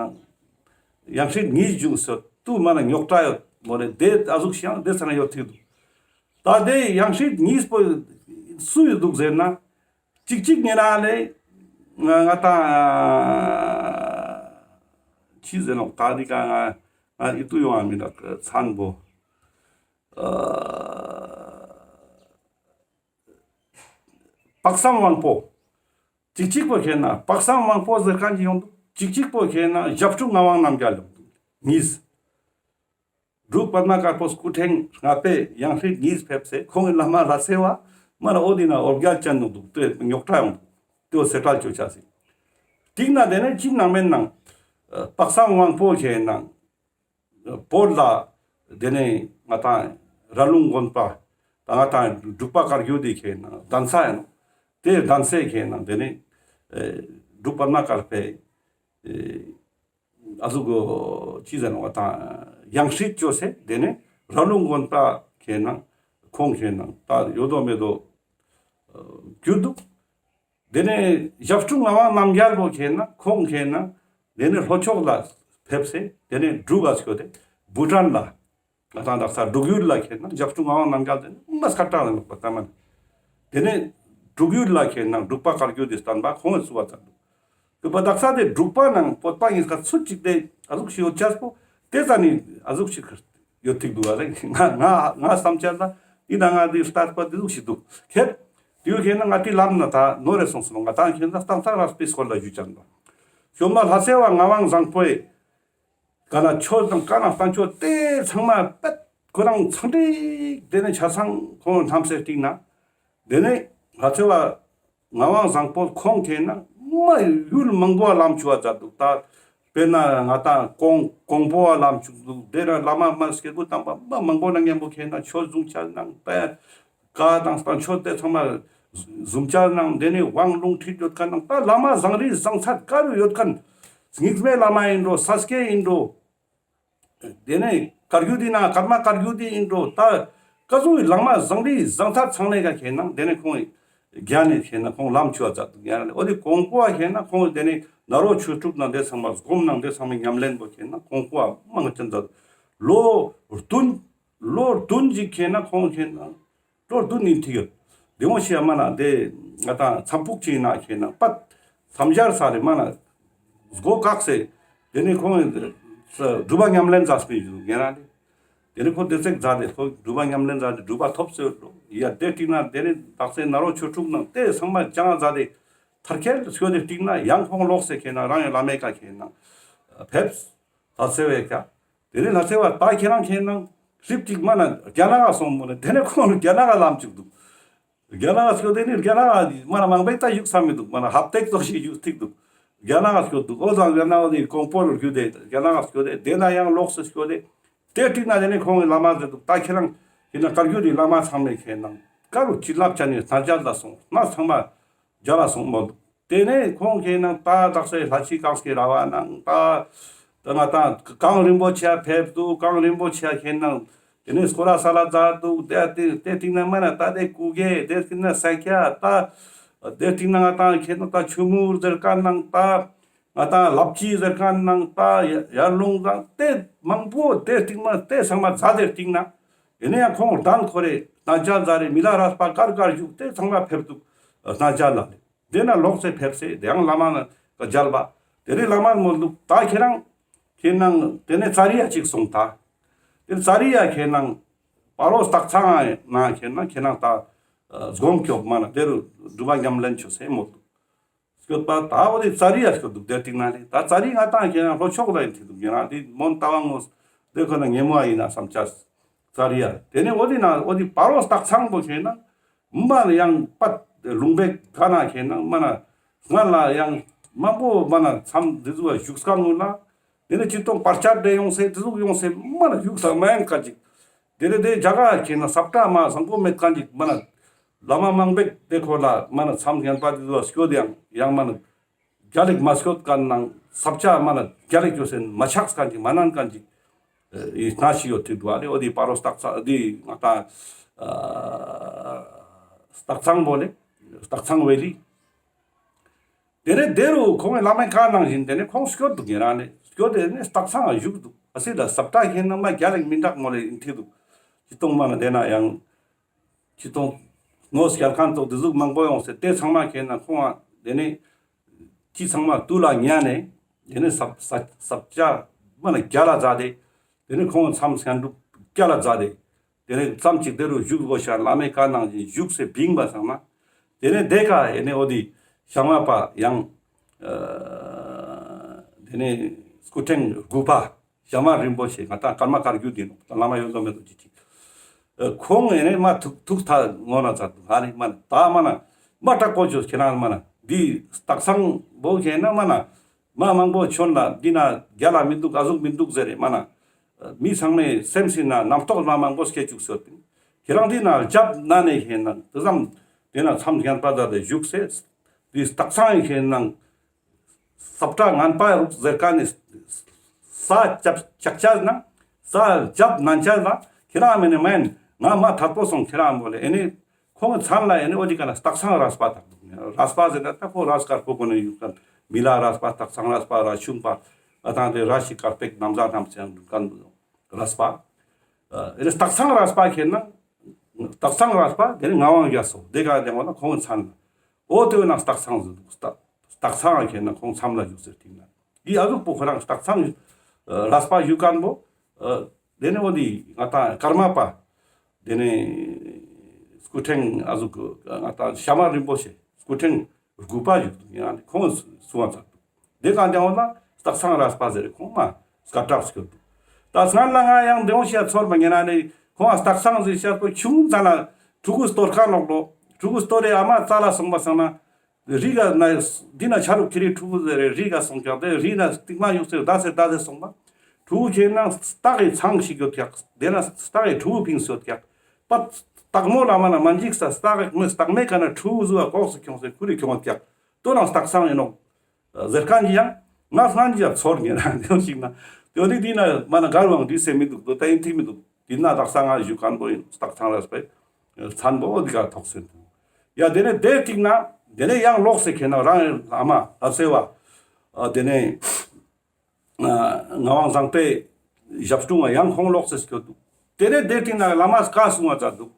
ཡང་སྲིད་ཉིས་བྱུང་སོ་དུ་མ་ན་རྙོག་དྲ་ཡོད་མོ་རེད་དེ་ཨ་ཟུག་ཤིག་ཡང་དེ་ཚང་ཡོད་ཐིག་འདུག། ད་དེ་ཡང་སྲིད་ཉིས་པོ་སུ་ཡོད་འདུག་ཟེར་ན་ཅིག་ཅིག་ཉེ་རང་ལེ་ང་ང་ད་ཅི་ཟེར་ནོག་ད་འདི་ཀ་ང་ང་ཡིད་དུ་ཡོང་བ་མི་འདུག་མཚན་པོ། ཨ། དཔག་བསམ་དབང་པོ། ཅིག་ཅིག་པོ་ཁེ་ན་དཔག་བསམ་དབང་པོ་ཟེར་མཁན་ཅིག་ཡོང་འདུག། ཅིག་ཅིག་པོ་ཁེ་ན་ཞབས་དྲུང་ངག་དབང་རྣམ་རྒྱལ་ཡོང་འདུག། གཉིས། འབྲུག་པདྨ་དཀར་པོ་སྐུ་ཕྲེང་ལྔ་པའི་ཡང་སྲིད་གཉིས་ཕེབས་སེ་ཁོང་གི་བླ་མ་ལྷ་རྩེ་བ་མ་ལ་འོ་དེ་ན་འོ་བརྒྱལ་ཅན་ཡོང་འདུག་དེ་རྙོག་དྲ་ཡོང་འདུག། དེ་འོ་སེ་ཀྲལ་ཅོ་ཆ་སེ། ཏིག་ན་དེ་ནས་ཅི་ནང་མེད་ནང་། དཔག་བསམ་དབང་པོ་ཁེ་ན། བོད་ལ་དེ་ནས་ང་ཏང་ར་ལུང་དགོན་པ་ད་ང་ཏང་འབྲུག་པ་བཀའ་བརྒྱུད་དེ་ཁེ་ན་གདན་ས་ཡིན་ནོག། དེ་གདན་སའི་ཁེ་ན་དེ་ནས་འབྲུག་པདྨ་དཀར་པོའི་ཨ་ཟུག་གོ་ཅི་ཟེར་ནོག་ང་ཏང་ཡང་སྲིད་ཅོས་སེ་དེ་ནས་ར་ལུང་དགོན་པ་ཁེ་ན་ཁོང་ཁེ་ན་ད་ཡོད་དོ་མེད་དོ་གྱུར་འདུག། དེ་ནས་ཞབས་དྲུང་ངག་དབང་རྣམ་རྒྱལ་པོ་ཁེ་ན་ཁོང་ཁེ་ན་དེ་ནས་ལྷོ་ཕྱོགས་ལ་ཕེབས་སེ་དེ་ནས་འབྲུག་ག་སྐྱོད་དེ་བྷུ་ཊན་ལ་ང་ཏང་དག་ས་འབྲུག་ཡུལ་ལ་ཁེ་ན་ཞབས་དྲུང་ངག་དབང་རྣམ་རྒྱལ་དེ་ནས་མ་སྐད་གྲགས་ལ་ནོག་པ་ད་མ་ནི་དེ་ནས་འབྲུག་ཡུལ་ལ་ཁེ་ན་འབྲུག་པ་བཀའ་བརྒྱུད་དེ་བསྟན་པ་ཁོང་གིས་བཙུགས་པ་ཙམ་འདུག། དེ་པ་དག་ས་དེ་འབྲུག་པ་ནང་བོད་པ་གཉིས་ཀ་ཚུད་ཅིག་དེ་ཨ་ཟུག་ཞིག་ཡོད་ཅེས་པོ་དེ་ཙ་ནི་ཨ་ཟུག་ཞིག་ཡོད་ཐིག་འདུག་ཨ་རེ། ང་ང་ང་བསམ་འཆར་ལ་འདི་ན་ང་འདི་ལྟར་པ་འདི་ཟུག་ཞིག་འདུག་ཁེད། དེའུ་ཁེ་ན་ང་ཏི་ལམ་ན་ད་ནོར་རེ་སོང་སོང་ང་ཏང་ཁེ་ན་སྟང་ཚང་ར་སྤེས་སྐོར་ལ་ཞུ་ཅན་པ། ཤོ་མ་ལྷ་སེ་བ་ངག་དབང་བཟང་པོའི་ཀ་ན་ཆོས་དང་ཀ་ན་བསྟན་བཅོས་དེ་ཚང་མ་པད་ཁོ་རང་ཚང་འདི་དེ་ནས་ཆ་ཚང་ཁོང་ལྷམ་སེ་སྟིང་ན་དེ་ནས་ལྷ་སེ་བ་ངག་དབང་བཟང་པོ་ཁོང་ཁེ་ན་མ་ཡུལ་མང་པོ་ལ་ལམ་ཆུ་བ་མཛད་འདུག། ད་དཔེར་ན་ང་ཏང་ཀོང་ཀོང་པོ་བ་ལམ་ཆུ་འདུག། དེ་ར་བླ་མ་མ་སྐྱེས་བུ་དམ་པ་མ་མང་པོ་ན་མཉམ་པོ་ཁེ་ན་ཆོས་བཟུང་བྱ་ནང་ད་ཀ་དང་བསྟན་བཅོས་དེ་ཚང་མ་བཟུང་བྱ་ནང་དེ་ནས་དབང་ལུང་ཁྲིད་ཡོད་མཁན་ནང་ད་བླ་མ་བཟང་རིས་བཟང་ཚད་ག་རུ་ཡོད་མཁན་རྙིང་མའི་བླ་མ་ཡིན་འགྲོ་ས་སྐྱེས་ཡིན་འགྲོ། དེ་ནས་བཀའ་བརྒྱུད་དེ་ན་ཀརྨ་བཀའ་བརྒྱུད་དེ་ཡིན་འགྲོ་ད་ཀ་ཟུག་གི་བླ་མ་བཟང་རིས་བཟང་ཚད་ཚང་ནས་ཀ་ཁེ་ན་དེ་ནས་ཁོང་གི་ རྒྱ་ནི་ཁེ་ན་ཁོང་ལམ་ཆུ་བ་མཛད་འདུག་ཡང་ལེ། འོ་དེ་གོང་པོ་ཁེ་ན་ཁོང་དེ་ནི་ནཱ་རོ་ཆོས་དྲུག་ནང་དེ་ཚང་མ་སྒོམ་ནང་དེ་ཚང་མ་ཉམས་ལེན་པོ་ཁེ་ན་གོང་པོ་མང་ཆེན་མཛད་འདུག་ལོ་བདུན་ལོ་བདུན་ཅིག་ཁེ་ན་ཁོང་ཁེ་ན་ལོ་བདུན་ནི་ཐིག་ཡོད། དེ་འོ་ཤེས་མ་ན་དེ་ང་དང་མཚམས་ཕུག་ཅིག་ན་ཁེ་ན་པད་མཚམས་སྦྱར་ས་རེ་མ་ན་སྒོ་བཀག་སེ་དེ་ནི་ཁོང་སྒྲུབ་པ་ཉམས་ལེན་མཛད་སྤེལ་ཞུ་ངེ་རང་ལེ། དེ་ནི་ཁོ་དེ་ཚེག་མཛད་དེ་ཁོ་སྒྲུབ་པ་ཉམས་ལེན་མཛད་དེ་སྒྲུབ་པ་ཐོབ་སེ་ཡོད་ལོ། ཡ་དེ་སྟིང་ན་དེ་ནི་དག་ས་ནཱ་རོ་ཆོས་དྲུག་ནང་དེ་ཚང་མ་སྦྱང་མཛད་དེ་མཐར་ཁྱེལ་སྐྱོད་དེ་སྟིང་ན་ཡང་ཁོང་ལོག་སེ་ཁེ་ན་རང་ཡང་བླ་མའི་ཀ་ཁེ་ན་ཕེབས། ལྷ་སའི་ཀ་དེ་ནི་ལྷ་སའི་བ་ད་ཁྱེད་རང་ཁེ་ན་ཧྲིབ་ཅིག་མ་ན་རྒྱ་ནག་ག་སོང་མོ་ནི་དེ་ནི་ཁོང་རྒྱ་ནག་ག་ལམ་བཅུག་འདུག་རྒྱ་ནག་ག་སྐྱོད་དེ་ནི་རྒྱ་ནག་ག་མ་ན་མང་པོའི་ད་བཞུགས་ས་མི་འདུག་མ་ན་ཧབ་ཏེག་ཙོགས་ཤིག་བཞུགས་ཐིག་འདུག་རྒྱ་ནག་ག་སྐྱོད་འདུག་འོ་ཙང་རྒྱ་ནག་གི་གོང་པོ་རུ་རྒྱུད་དེ་རྒྱ་ནག་ག་སྐྱོད་དེ་དེ་ན་ཡང་ལོག་སེ་སྐྱོད་དེ་དེ་སྟིང་ན་དེ་ནི་ཁོང་གི་བླ་མ་ཟེར་འདུག་ད་ཁྱེད་རང་ཁེ་ན་བཀའ་བརྒྱུད་དེ་བླ་མ་ཚང་མས་ཁེ་ན་བཀའ་རུ་བྱིན་རླབས་ཅན་ནི་གནས་མཇལ་ལ་སོང་ན་ཚང་མ་མཇལ་ལ་སོང་མོ་འདུག་དེ་ནས་ཁོང་ཁེ་ན་ད་དག་ས་ལྷ་ཆེན་གངས་ཀྱི་ར་བ་ནང་ད་ད་ང་དང་གངས་རིན་པོ་ཆེ་ཕེབས་འདུག་གངས་རིན་པོ་ཆེ་ཁེ་ན་དེ་ནས་སྐོར་ར་ས་ལ་མཛད་འདུག་དེ་དེ་དེ་སྟིང་ན་མ་ན་ད་དེ་གུ་གེ་དེ་སྟིང་ན་ས་ཀྱ་ད་དེ་སྟིང་ན་ང་དང་ཁེ་ན་ད་ཆུ་མུར་ཟེར་མཁན་ནང་ད་ང་དང་ལབ་ཅི་ཟེར་མཁན་ནང་ད་ཡར་ལུང་དང་དེ་མང་པོ་དེ་སྟིང་ན་དེ་ཚང་མ་མཛད་དེ་སྟིང་ན་དེ་ནས་ཡང་ཁོང་གདན་ཁོ་རེ་གདན་ཆ་མཛད་རེ་མི་ལ་རས་པ་གར་གར་བཞུགས་དེ་ཚང་མ་ཕེབས་འདུག་གདན་ཆ་ལ་ལེ། དེ་ན་ལོག་སེ་ཕེབས་སེ་དེ་ཡང་བླ་མ་ན་མཇལ་བ། དེ་རིང་བླ་མ་མོ་འདུག་ད་ཁྱེད་རང་ཁེ་ན་དེ་ནས་ཙ་རི་ཡ་ཅིག་སོང་ད། དེ་ཙ་རི་ཡ་ཁེ་ན་སྤ་རོ་སྟག་ཚང་ན་ཁེ་ན་ཁྱེད་རང་ད་སྒོམ་སྐྱོབ་མ་ན་དེ་རུ་སྒྲུབ་པ་ཉམས་ལེན་ཆོས་སེ་མོ་འདུག་སྐྱོད་པ་ད་འོ་དེ་ཙ་རི་ཡ་སྐྱོད་འདུག་དེ་སྟིང་ན་ལེ། ད་ཙ་རི་ང་དང་ཁེ་ན་ལྷོ་ཕྱོགས་ལ་ཡིན་ཐིག་འདུག་ཡིན་ན་དེ་མོན་རྟ་དབང་ངོ་དེ་ཁོ་ན་ཉེ་མོ་ཡིན་ན་བསམ་ཆ། ཙ་རི་ཡ། དེ་ནས་འོ་དེ་ན་འོ་དེ་སྤ་རོ་སྟག་ཚང་པོ་ཁེ་ན་མ་ན་ཡང་པད་ལུང་པའི་ཁ་ན་ཁེ་ན་མ་ན་སྔ་ལ་ཡང་མང་པོ་མ་ན་མཚམས་འདི་ཟུག་བཞུགས་སྐབས་ངོ་ལ་དེ་ནས་ཅི་ཏོང་པར་ཆ་འདྲེ་ཡོང་སེ་འདི་ཟུག་ཡོང་སེ་མ་ན་བཞུགས་ས་མ་ཡང་ཁ་ཅིག་དེ་ནས་དེ་རྒྱ་གར་ཁེ་ན་ས་བཀྲ་མ་བཟང་པོ་མེད་ཁ་ཅིག་མ་ན་བླ་མ་མང་པོ་དེ་ཁོ་ལ་མ་ན་མཚམས་ཡན་པ་འདི་ཟུག་སྐྱོད་ཡང་ཡང་མ་ན། རྒྱ་ལིག་མ་སྐྱོད་མཁན་ནང་ས་བཅད་མ་ན་རྒྱ་ལིག་ཅོས་སེ་མ་ཆགས་མཁན་ཅིག་མ་ནན་མཁན་ཅིག་ཨེ་ཡི་ཐ་ཤི་ཡོད་ཐིག་འདུག་ཨ་ལེ། འོ་དེ་སྤ་རོ་སྟག་ཚང་དེ་ང་ད་ཨ་སྟག་ཚང་པོ་ལེ། སྟག་ཚང་ཝེ་ལི། དེ་ནས་དེ་རུ་ཁོང་གི་བླ་མའི་བཀའ་ནང་བཞིན་དེ་ནས་ཁོང་སྐྱོད་འདུག་ཡིན་རང་ལེ། སྐྱོད་དེ་ནས་སྟག་ཚང་བཞུགས་འདུག་ཨ་སི་ལ་ས་བཅད་ཁེ་ན་མ་རྒྱ་ལིག་མི་འདྲ་མོ་ལེ་ཡིན་ཐིག་འདུག་ཅི་ཏོང་མ་ན་དེ་ན་ཡང་། ཅི་ཏོང་ངོ་སྐལ་ཁན་ཏོག་དེ་ཟུག་མང་པོ་ཡོང་སེ་དེ་ཚང་མ་ཁེ་ན་ཁོང་ང་དེ་ནས་ཅི་ཚང་མ་དུ་ལ་ཉན་ནས་དེ་ནས་ས་ས་ས་བཅད་མ་ན་རྒྱ་ལ་མཛད་དེ་དེ་ནས་ཁོང་མཚམས་སྙན་སྒྲུབ་རྒྱ་ལ་མཛད་དེ་དེ་ནས་ཙམ་ཅིག་དེ་རུ་བཞུགས་དགོས་ཤ་བླ་མའི་བཀའ་ནང་བཞིན་བཞུགས་སེ་བིང་པ་ཚང་མ་དེ་ནས་དེ་ཀ་ཡེ་ནས་འོ་དེ་ཞང་བ་པ་ཡང་ཨ་དེ་ནས་སྐུ་ཕྲེང་དགུ་པ། ཞྭ་དམར་རིན་པོ་ཆེ་ང་ཏང་ཀརྨ་བཀའ་བརྒྱུད་དེ་ནོག། ད་བླ་མ་ཡོད་དོ་མེད་དོ་ཅིག་ཅིག། ཨ་ཁོང་ཨེ་ནས་མ་ཐུག་ཐུག་ཐ་ངོ་ན་ཚར་འདུག། ཨ་ནི་མ་ན་ད་མ་ན་མ་དྲག་པོ་ཅོས་ཁྱེད་རང་མ་ན་འདི་སྟག་ཚང་བོ་ཁྱེད་ན་མ་ན་མ་མང་པོ་ཆོན་ལ་འདི་ན་རྒྱ་ལ་མི་འདུག་ཨ་ཟུག་མི་འདུག་ཟེར་རེ་མ་ན་མི་ཚང་མའི་སེམས་སི་ན་རྣམ་རྟོག་མ་མང་པོ་སྐྱེ་བཅུག་ཟེར་ཏེ་ཁྱེད་རང་འདི་ན་རྒྱབ་ན་ནས་ཁྱེད་ན་དེ་ཙམ་དེ་ན་མཚམས་བཞན་པ་ད་དེ་བཞུགས་སེ་འདི་སྟག་ཚང་ཁྱེད་ན། ས་བཀྲ་ངན་པ་རུག་ཟེར་ཀ་ནི་ས་ཅབ་ཅག་ཅག་ན་ས་རྒྱབ་ནན་ཅག་ལ་ཁྱེད་རང་མེ་ནི་མེན་ང་མ་ཐར་པོ་སོང་ཁྱེད་རང་མོ་ལེ། ཨེ་ནི་ཁོང་མཚན་ལ་ཨེ་ནི་འོ་ཅི་ཀ་ན་སྟག་ཚང་རས་པ་དང་རས་པ་ཟེར་ན་ད་ཁོ་རས་དཀར་པོ་གོ་ནི་ཡུག་ཀ་མི་ལ་རས་པ་སྟག་ཚང་རས་པ་རས་ཆུང་པ་ཨ་ཐང་དེ་རས་ཤི་དཀར་པེག་ནམ་ཟ་ཐམ་ཚེ་ཡང་འདུག་ཀ་རས་པ། ཨེ་ནི་སྟག་ཚང་རས་པ་ཁྱེད་ན་སྟག་ཚང་རས་པ་དེ་ནི་ངག་དབང་རྒྱ་མཚོ་དེ་ཀ་དེ་ངོ་ན་ཁོང་མཚན་ལ། འོ་དེ་བས་ན་སྟག་ཚང་ཟེར་འདུག། སྟག་སྟག་ཚང་ཁྱེད་ན་ཁོང་མཚམས་ལ་བཞུགས་ཟེར་ཐིག་ན། འདི་ཨ་ཟུག་པོ་ཁོ་རང་སྟག་ཚང་རས་པ་བཞུགས་མཁན་པོ། དེ་ནས་འོ་འདི་ང་ཏང་ཀརྨ་པ། དེ་ནས་སྐུ་ཕྲེང་ཨ་ཟུག་ང་ཏང་ཞྭ་དམར་རིན་པོ་ཆེ་སྐུ་ཕྲེང་དགུ་པ་བཞུགས་འདུག་ཡང་ཁོང་གསུང་བ་ཚར་འདུག། དེ་གང་ཀྱང་འོ་ན་སྟག་ཚང་རས་པ་ཟེར་ཁོང་མ་སྐད་གྲགས་སྐྱོད་འདུག། ད་སྔར་ལ་ང་ཡང་དེ་འོ་ཤ་ཚོར་བ་ཉེ་ན་ནི་ཁོང་ཨ་སྟག་ཚང་ཟེར་ཤ་པོ་ཆུང་ཙ་ན་ཕྲུ་གུ་སྟོར་ཁ་ནོག་ལོ། ཕྲུ་གུ་སྟོར་རེ་ཨ་མ་རྩ་ལ་སོང་པ་སང་ན། རི་ག་ན་འདི་ན་ཆ་རུག་ཁྱེར་རི་ཕྲུ་གུ་ཟེར་རེ་རི་ག་སོང་ཀྱག་དེ་རི་ན་སྟིང་མ་ཡོད་ཟེར་ད་ཟེར་ད་ཟེར་སོང་པ། ཕྲུ་གུ་ཁྱེར་ན་སྟག་གི་ཚང་ཞིག་ཡོད་ཀྱག། དེ་ན་སྟག་གི་ཕྲུ་གུ་ཕིངས་ཡོད་ཀྱག། པ་སྟག་མོ་ལ་མ་ན་མ་འཇིགས་ས་སྟག་མི་སྟག་མའི་ཀ་ན་ཕྲུ་གུ་ཟུ་བ་ལྐོག་སུ་ཁྱོངས་སེ་ཁུ་རི་ཁྱོངས་ཀྱག། དོ་ན་སྟག་ཚང་ཡིན་ནོག་ཟེར་མཁན་གྱི་ཡང་ང་སྔན་གྱི་ཡང་ཚོར་ངེ་རང་དེ་ཞིག་ན་དེ་འོ་དེ་དེ་ན་མ་ན་གར་བང་དུས་སེ་མི་འདུག། དོ་ད་ཡིན་ཐིག་མི་འདུག། དེ་ན་སྟག་ཚང་ང་བཞུགས་མཁན་པོ་ཡིན་སྟག་ཚང་རས་པའི་མཚན་པོ་འོ་དེ་ག་ཐོགས་སེ་འདུག། ཡ་དེ་ནས་དེ་ཐིག་ན་དེ་ནས་ཡང་ལོག་སེ་ཁེ་ན་རང་བླ་མ་ལྷ་སེ་བ་དེ་ནས་ངག་དབང་བཟང་པོའི་ཞབས་དྲུང་ཡང་ཁོང་ལོག་སེ་སྐྱོད་འདུག་དེ་ནས་དེ་ཐིག་ན་བླ་མ་བཀའ་གསུང་བ་མཛད་འདུག་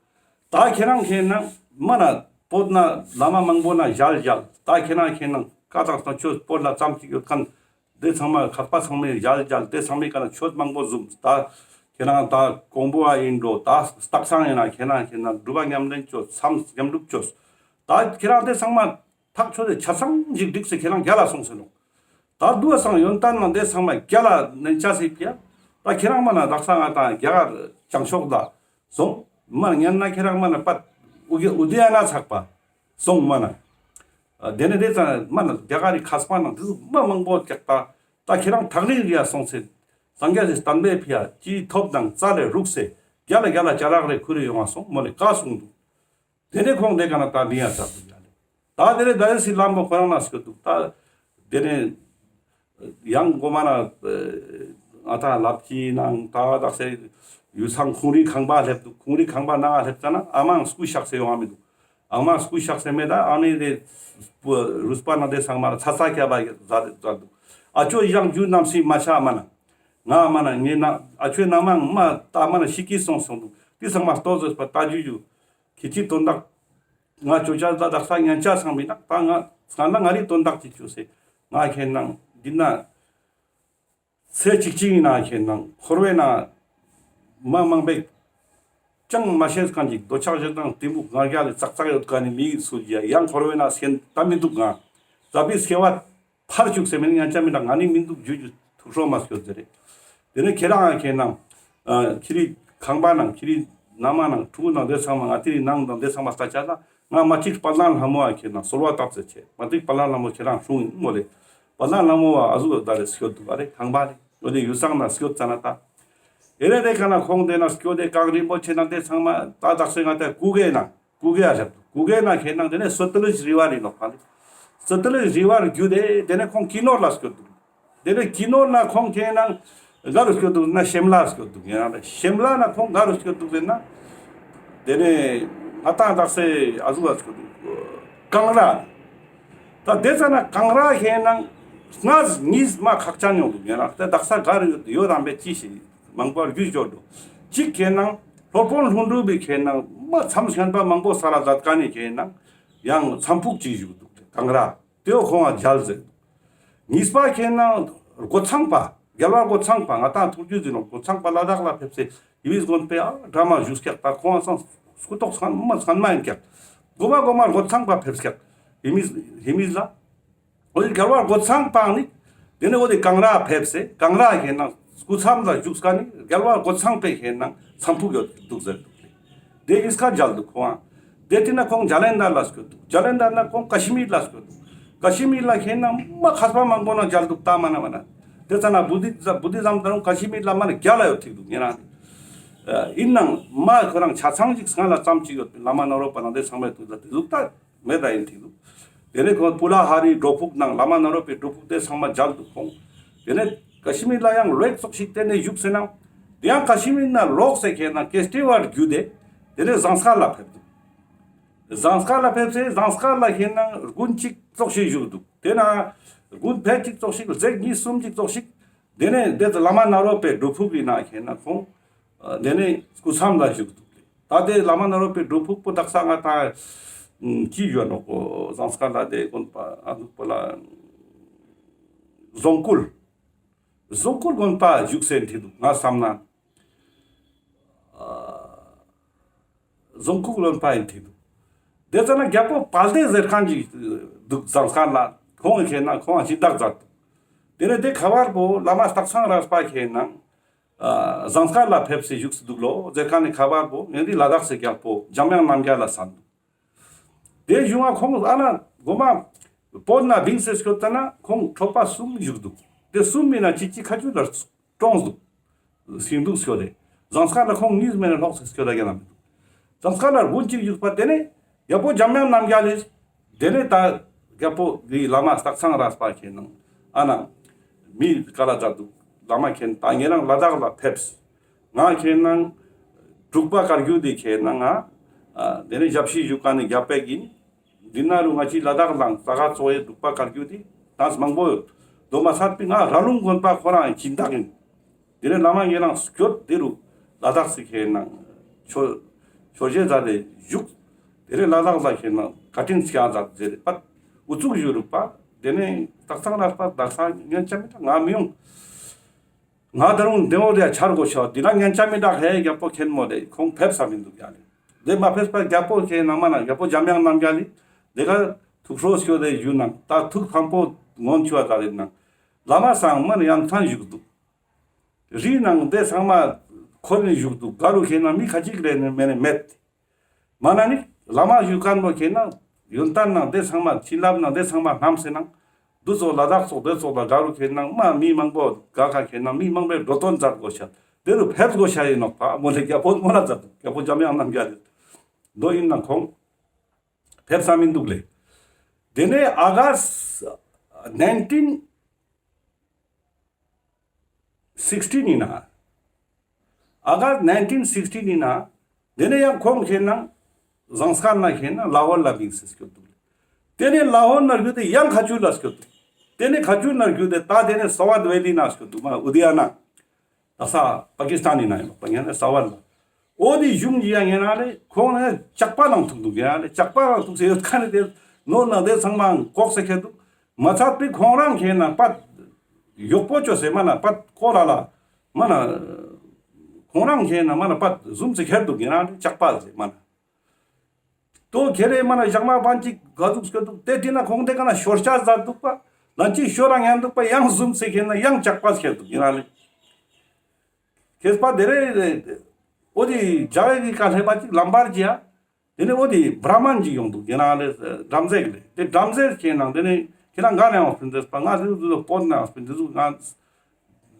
ད་ཁྱེད་རང་ཁེ་ན་མ་ན་བོད་ན་བླ་མ་མང་པོ་ན་ཞལ་ཞལ། ད་ཁྱེད་རང་ཁེ་ན་བཀའ་དང་སྟོན་ཆོས་བོད་ལ་ཙམ་ཅིག་ཡོད་མཁན་དེ་ཚང་མ་མཁས་པ་ཚང་མའི་ཞལ་ཞལ། དེ་ཚང་མའི་ཀ་ན་ཆོས་མང་པོ་ཟུམ། ད་ཁྱེད་རང་ད་ཀོང་པོ་ཨ་ཡིན་འགྲོ། ད་སྟག་ཚང་ཡིན་ན་ཁྱེད་རང་ཁེ་ན་སྒྲུབ་པ་ཉམས་ལེན་ཆོས་མཚམས་ཉམས་སྒྲུབ་ཆོས། ད་ཁྱེད་རང་དེ་ཚང་མ་ཐག་ཆོད་དེ་ཆ་ཚང་ཞིག་བསྒྲིགས་སེ་ཁྱེད་རང་རྒྱ་ལ་སོང་ཟེར་ནོག་ད་དུ་བ་སང་ཡོན་ཏན་ནང་དེ་ཚང་མ་རྒྱ་ལ་ནན་ཆ་སེ་ཕིའ། ད་ཁྱེད་རང་མ་ན་དག་ས་ང་དང་རྒྱ་གར་བྱང་ཕྱོགས་ལ་སོང་མ་ཉན་ན་ཁྱེད་རང་མ་ན་པད་ཨུ་དི་ཡ་ན་ཚག་པ་སོང་མ་ན། དེ་ནས་དེ་ཚང་མ་ན་རྒྱ་གར་རི་མཁས་པ་ནང་དེ་ཚོ་མ་མང་པོ་ཀྱག་ད་ད་ཁྱེད་རང་ཐག་རིང་རི་ཡ་སོང་སེ་སངས་རྒྱས་སི་བསྟན་པའི་ཕིའ་ཅི་ཐོབ་དང་རྩ་ལས་རུག་སེ་རྒྱ་ལ་རྒྱ་ལ་ཅ་ལག་རེ་ཁུར་རེ་ཡོང་བ་སོང་མོ་ལེ་བཀའ་གསུང་འདུག་དེ་ནས་ཁོང་དེ་ག་ན་ད་མི་ཡ་ཚར་འདུག་ཡ་ལེ། ད་དེ་ནས་ད་ཡོད་སི་ལམ་པོ་ཁོ་རང་ན་སྐྱོད་འདུག་ད་དེ་ནས་ཡང་གོ་མ་ན་ང་ད་ལབ་ཀྱི་ནང་ད་དག་སེ་ཡུལ་ཚང་ཁོང་རི་ཁང་པ་སླེབས་འདུག་ཁོང་རི་ཁང་པ་ནང་སླེབས་ཙ་ན་ཨ་མང་སྐུ་གཤེགས་སེ་ཡོང་བ་མི་འདུག་ཨ་མང་སྐུ་གཤེགས་སེ་མེད་ད་ཨ་མའི་དེ་རུས་པ་ནང་དེ་ཚང་མ་ཚ་ཚ་སྐྱ་བ་ཡོད་ཟ་འདུག་ཨ་ཅོ་ཡང་རྒྱུ་རྣམ་སྲས་མ་ཆ་མ་ན་ང་མ་ན་ངའི་ན་ཨ་ཅོའི་ན་མང་མ་ད་མ་ན་ཤི་ཀི་སོང་སོང་འདུག་དེ་ཚང་མ་ལྟོ་བཟོས་པ་ད་རྒྱུ་རྒྱུ། ཁྱེད་ཀྱི་དོན་དག་ང་ཅོ་ཅ་ད་དག་ས་ཉན་ཅ་ཚང་མི་ནག་ད་ང་ཚང་ན་ང་རི་དོན་དག་ཅིག་ཅོ་སེ་ང་ཁེ་ནང་འདི་ན་ཚེ་གཅིག་གཅིག་ཡིན་ན་ཁེ་ནང་འཁོར་བའི་ནང་མ་མང་པོས་ཅང་མ་ཤེས་མཁན་ཅིག་འདོད་ཆགས་ཞེ་སྡང་གཏི་མུག་ང་རྒྱལ་ལ་ཙག་ཙག་ཡོད་མཁན་ནི་མི་ཡི་ཚུལ་གྱིས་ཡང་འཁོར་བའི་ནང་སེམས་ད་མི་འདུག་ང་ཙ་པི་སྐྱེ་བ་ཕར་བཅུག་སེ་མེད་ན་ཉན་ཅ་མི་ལ་ང་ནི་མི་འདུག་རྒྱུ་རྒྱུ་ཐུགས་སྲོག་མ་སྐྱོད་ཟེར་རེད། དེ་ནས་ཁྱེད་རང་ཁྱེད་ནང་ཁྱེད་རི་ཁང་པ་ནང་ཁྱེད་རི་ན་མ་ནང་ཕྲུ་གུ་ནང་དེ་ཚང་མ་ང་དེ་རི་ནང་དང་དེ་ཚང་མ་ལྟ་ཅ་ལ་ང་མ་གཅིག་དཔལ་ལྡན་ལྷ་མོ་བ་ཁྱེད་ནང་གསོལ་བ་བཏབ་ཚེ་ཆེ་མ་གཅིག་དཔལ་ལྡན་ལྷ་མོ་ཁྱེད་རང་སྲུང་ཡིན་མོ་ལེ། དཔལ་ལྡན་ལྷ་མོ་བ་ཨ་ཟུག་ད་རེ་སྐྱོད་འདུག་ཨ་རེ་ཁང་པ་ལེ་འོ་དེ་ཡུལ་སང་ན་སྐྱོད་ཙ་ན་ད། ཨེ་རེ་དེ་ཁ་ན་ཁོང་དེ་ན་སྐྱོད་དེ་གངས་རིན་པོ་ཆེ་ན་དེ་ཚང་མ་ད་དག་སེ་ང་དེ་ཀུ་གེ་ན། ཀུ་གེ་ཨ་ཞབས་ཀུ་གེ་ན་ཁེ་ནང་དེ་ནས་སོ་ཏི་ལི་རི་བར་ཡིན་ནོག་པ་ལེ། སོ་ཏི་ལི་རི་བར་རྒྱུད་དེ་དེ་ནས་ཁོང་ཀི་ནོར་ལ་སྐྱོད་འདུག་དེ་ནས་ཀི་ནོར་ན་ཁོང་ཁེ་ནང་ག་རུ་སྐྱོད་འདུག་ན་ཤེམ་ལ་སྐྱོད་འདུག་ཡིན་ན་ཤེམ་ལ་ན་ཁོང་ག་རུ་སྐྱོད་འདུག་ཟེར་ན། དེ་ནས་ང་ཏང་དག་སེ་ཨ་ཟུག་ཨ་སྐྱོད་འདུག་གངས་ར། ད་དེ་ཙ་ན་གངས་ར་ཁེ་ནང་སྔ་གཉིས་མ་ཁག་ཅན་ཡོང་འདུག་ཡིན་ན་དེ་དག་ས་ག་རུ་ཡོད་དམ་པའི་ཅི་ཞིག་མང་པོ་རྒྱུས་འབྱོར་འགྲོ། གཅིག་ཁེ་ནང་སློབ་དཔོན་ལྷུན་གྲུབ་པའི་ཁེ་ནང་མ་མཚམས་བཞན་པ་མང་པོ་ས་ལ་མཛད་མཁན་ནི་ཁེ་ནང་ཡང་མཚམས་ཕུག་ཅིག་བཞུགས་འདུག་གངས་ར། དེའོ་ཁོང་ང་མཇལ་ཟེར། གཉིས་པ་ཁེ་ནང་རྒོད་ཚང་པ། རྒྱལ་བ་རྒོད་ཚང་པ་ང་ཏང་ཐུགས་རྒྱུད་ཟིན་ནོ་རྒོད་ཚང་པ་ལ་དྭགས་ལ་ཕེབས་སེ་ཡི་བིས་དགོན་པའི་ཨ་གྲ་མ་བཞུགས་ཀྱག་ད་ཁོང་ང་སང་སྐུ་ཐོག་སང་མ་སང་མ་ཡིན་ཀྱག་གོ་མ་གོ་མ་རྒོད་ཚང་པ་ཕེབས་ཀྱག་ཡི་བིས་ཡི་བིས་ལ། འོ་དེ་རྒྱལ་བ་རྒོད་ཚང་པ་ནི། དེ་ནས་འོ་དེ་གངས་ར་ཕེབས་སེ་གངས་ར་ཁེ་ནང་སྐུ་མཚམས་ལ་བཞུགས་ཀ་ནི་རྒྱལ་བ་རྒོད་ཚང་པའི་ཁེ་ནང་མཚམས་ཕུག་ཡོད་འདུག་ཟེར་འདུག་ལེ། དེ་ཡིས་ཁ་མཇལ་འདུག་ཁོང་ཨ། དེ་དེ་ན་ཁོང་ཇ་ལན་དར་ལ་སྐྱོད་འདུག་ཇ་ལན་དར་ན་ཁོང་ཀ་ཤི་མིར་ལ་སྐྱོད་འདུག་ཀ་ཤི་མིར་ལ་ཁེ་ནང་མ་མཁས་པ་མང་པོ་ན་མཇལ་འདུག་ད་མ་ན་མ་ན། དེ་ཙ་ན་བུ་དི་བུ་དི་ཛམ་ད་རུང་ཀ་ཤི་མིར་ལ་མ་ན་རྒྱ་ལ་ཡོད་ཐིག་འདུག་ཉེ་རང་དེ། ཡིན་ནང་མ་ཁོ་རང་ཆ་ཚང་ཅིག་སྔ་ལ་ཙམ་ཅིག་ཡོད་པའི་བླ་མ་ནཱ་རོ་པ་ན་དེ་ཚང་མའི་དུས་ལ་དེ་ཟུག་ད། མེད་ད་ཡིན་ཐིག་འདུག་དེ་ནས་ཁོང་པུ་ལ་ཧ་རིའི་སྒྲུབ་ཕུག་ནང་བླ་མ་ནཱ་རོ་པའི་སྒྲུབ་ཕུག་དེ་ཚང་མ་མཇལ་འདུག་ཁོང་། དེ་ནས་ཀ་ཤི་མིར་ལ་ཡང་ལོ་ཙོགས་ཤིག་དེ་ནས་བཞུགས་སེ་ན། དེ་ཡང་ཀ་ཤི་མིར་ན་ལོག་སེ་ཁེ་ནང་ཀེ་སྟི་བར་བརྒྱུད་དེ། དེ་ནས་ཟངས་དཀར་ལ་ཕེབས་འདུག་ཟངས་དཀར་ལ་ཕེབས་སེ་ཟངས་དཀར་ལ་ཁེ་ནང་དགུན་གཅིག་ཙོགས་ཤིག་བཞུགས་འདུག་དེ་ན་དགུན་ཕལ་གཅིག་ཙོགས་ཤིག་ཟེག་གཉིས་གསུམ་གཅིག་ཙོགས་ཤིག་དེ་ནས་དེ་བླ་མ་ནཱ་རོ་པའི་སྒྲུབ་ཕུག་གི་ནང་ཁེ་ནང་ཁོང་། དེ་ནས་སྐུ་མཚམས་ལ་བཞུགས་འདུག་ལེ། ད་དེ་བླ་མ་ནཱ་རོ་པའི་སྒྲུབ་ཕུག་པོ་དག་ས་ང་ད་ཅི་ཡོད་ནོ་གོ་ཟངས་དཀར་ལ་དེ་དགོན་པ་ཨ་འདུག་པོ་ལ་རྫོང་སྐུལ། རྫོང་སྐུལ་དགོན་པ་བཞུགས་སེ་འདུག་ང་བསམ་ན། རྫོང་སྐུལ་དགོན་པ་ཡིན་ཐིག་འདུག་དེ་ཙ་ན་རྒྱལ་པོ་དཔལ་ལྡན་ཟེར་མཁན་ཅིག་འདུག་ཟངས་དཀར་ལ་ཁོང་གི་ཁེ་ནང་ཁོང་ང་སྦྱིན་བདག་མཛད་འདུག་དེ་ནས་དེ་ཁ་བར་པོ་བླ་མ་སྟག་ཚང་རས་པ་ཁེ་ནང་། ཨ་ཟངས་དཀར་ལ་ཕེབས་སེ་བཞུགས་སུ་འདུག་ལོ་ཟེར་མཁན་ནི་ཁ་བར་པོ་ངེད་འདི་ལ་དྭགས་སི་རྒྱལ་པོ་འཇམ་དབྱངས་རྣམ་རྒྱལ་ལ་གསན་འདུག་དེ་བཞུགས་ང་ཁོང་ཨ་ན་གོ་མ་བོད་ན་བིང་སེ་སྐྱོད་ད་ན་ཁོང་ཁྲོ་པ་གསུམ་བཞུགས་འདུག་དེ་གསུམ་མི་ན་ཅི་ཅི་ཁ་ཆུ་ལ་གྲོངས་འདུག་ཤིང་འདུག་ཤོད་དེ། ཟངས་དཀར་ལ་ཁོང་གཉིས་མེད་ན་ལོག་སེ་སྐྱོད་ད་རྒྱ་ན་མི་འདུག་ཟངས་དཀར་ལ་དགུན་གཅིག་བཞུགས་པ་དེ་ནས་རྒྱལ་པོ་འཇམ་དབྱངས་རྣམ་རྒྱལ་ལས། དེ་ནས་ད་རྒྱལ་པོ་འདི་བླ་མ་སྟག་ཚང་རས་པ་ཁེ་ནང་ཨ་ན་མི་ག་ལ་ད་འདུག་བླ་མ་ཁེ་ད་ཉེ་རང་ལ་དྭགས་ལ་ཕེབས། ང་ཁེ་ནང་འབྲུག་པ་བཀའ་བརྒྱུད་དེ་ཁེ་ནང་ང་དེ་ནས་ཞབས་ཕྱི་ཞུ་མཁན་ནི་རྒྱལ་པོ་ཡིན། འདི་ན་རུ་ང་ཅི་ལ་དྭགས་ལའང་ས་ག་ཙོགས་སི་འདུག་པ་དཀར་རྒྱུ་དེ་ཏང་མང་པོ་ཡོད། དོ་མ་ཚད་པའི་ང་ར་ལུང་དགོན་པ་ཁོ་རང་ཡང་སྦྱིན་བདག་ཡིན། དེ་ནས་བླ་མ་ངེད་རང་སྐྱོད་དེ་རུ་ལ་དྭགས་སི་ཁེ་ནང་ཆོས་ཆོས་བྱེད་མཛད་དེ་བཞུགས། དེ་ནས་ལ་དྭགས་ལ་ཁེ་ནང་བཀའ་དྲིན་སྐྱོང་མཛད་ཟེར་པ་ཨུ་ཚུགས་ཞུ་རུག་པ། དེ་ནས་སྟག་ཚང་ར་པ་དར་ས་ཉན་ཆ་མི་འདུག་ང་མི་ཡོང་། ང་ད་རུང་དེ་འོ་དེ་ཆར་གོ་ཤ་འདི་ན་ཉན་ཆ་མི་འདུག་ཧེ་རྒྱལ་པོ་མཁན་མོ་དེ་ཁོང་ཕེབས་ས་མི་འདུག་ཡ་ལེ། དེ་མ་ཕེབས་པ་རྒྱལ་པོ་ཁེ་ནང་མ་ན་རྒྱལ་པོ་འཇམ་དབྱངས་རྣམ་རྒྱལ་ལི་དེ་ག་ཐུགས་ཁྲོ་སྐྱོ་དེ་ཞུ་ནང་ད་ཐུགས་ཕམ་པོ་ངོན་ཆུ་བ་ད་རེད་ནང་བླ་མ་སང་མ་ན་ཡང་ཐང་བཞུགས་འདུག་རི་ནང་དེ་ཚང་མ་འཁོར་ནས་བཞུགས་འདུག་ག་རུ་ཁེ་ནང་མི་ཁ་ཅིག་རེ་ནས་མེད་ནས་མེད། མ་ན་ནི་བླ་མ་བཞུགས་མཁན་པོ་ཁེ་ནང་ཡོན་ཏན་ནང་དེ་ཚང་མ་བྱིན་རླབས་ནང་དེ་ཚང་མ་བསྣམས་སེ་ནང་འདུ་ཚོགས་ལ་དྭགས་ཚོགས་དེ་ཚོགས་ལ་ག་རུ་ཁེ་ནང་མ་མི་མང་པོ་ག་ཁ་ཁེ་ནང་མི་མང་པོས་འགྲོ་དོན་མཛད་དགོས་ཤ་དེ་རུ་ཕེབས་དགོས་ཤ་ཡིན་ནོག་པ་མོ་ལེ་རྒྱལ་པོ་མོ་ལ་མཛད་འདུག་རྒྱལ་པོ་འཇམ་དབྱངས་རྣམ་རྒྱལ་ལི་མདོ་ཡིན་ན་ཁོང་ཕེབས་ས་མི་འདུག་ལེ། དེ་ནས་ཨ་ག་སི་ནའིན་ཊིན་སིགས་ཊིན་ཡིན་ན། ཨ་ག་སི་ནའིན་ཊིན་སིགས་ཊིན་ཡིན་ན། དེ་ནས་ཡང་ཁོང་ཁེ་ནང་ཟངས་དཀར་ན་ཁེ་ནང་ལ་ཧོར་ལ་བིང་སེ་སྐྱོད་འདུག་དེ་ནས་ལ་ཧོར་ན་རྒྱུ་དེ་ཡང་ཁ་ཆུ་ལ་སྐྱོད་འདུག་དེ་ནས་ཁ་ཆུ་ན་རྒྱུ་དེ་ད་དེ་ནས་ས་ཝར་ཝེ་ལི་ན་སྐྱོད་འདུག་མ་ན་ཨུ་དི་ཡ་ན། ད་ས་པ་ཀི་སི་ཏན་ཡིན་ན་ཡིན་པ་ཡང་ན་ས་ཝར་ལ། འོ་དེ་གཞུང་གི་ཡང་ཡིན་ན་ལེ་ཁོང་ནས་ཇག་པ་ནང་ཐུག་འདུག་ཡིན་ན་ལེ་ཇག་པ་ནང་ཐུག་སེ་ཡོད་མཁན་ནི་དེ་ནོར་ན་དེ་ཚང་མ་ལྐོག་སེ་ཁྱེར་འདུག་མ་ཚད་པའི་ཁོང་རང་ཁེ་ནང་པད་གཡོག་པོ་བཅོས་སེ་མ་ན་པད་ཁོ་ར་ལ་མ་ན་ཁོང་རང་ཁེ་ནང་མ་ན་པད་བཟུམ་སེ་ཁྱེར་འདུག་ཡིན་ན་ལེ་ཇག་པ་ཟེ་མ་ན། དོ་ཁེ་རེ་མ་ན་ཞག་མ་བན་ཅིག་ག་ཟུག་སྐྱོད་འདུག་དེ་དེ་ན་ཁོང་དེ་ག་ན་ཤོར་ཆ་ཟ་འདུག་པ་ལན་ཅིག་ཤོར་རང་ཡང་འདུག་པ་ཡང་བཟུམ་སེ་ཁེ་ནང་ཡང་ཇག་པ་ཁྱེར་འདུག་ཡིན་ན་ལེ། ཁེས་པ་དེ་རེ་འོ་དེ་ཇ་ཝེ་གི་ཀ་ལྷེ་པ་ཅིག་ལམ་བར་གྱི་ཡ། དེ་ནས་འོ་དེ་བྲ་མན་ཅིག་ཡོང་འདུག་ཡིན་ན་ལེ་བྲམ་ཟེ་གི་ལེ། དེ་བྲམ་ཟེ་ཁེ་ནང་དེ་ནས་ཁྱེད་རང་ག་ནས་ཡོང་སོང་དེས་པ་ང་དེ་ཚོ་བོད་ནས་ཡོང་སོང་དེ་ཚོ་ང་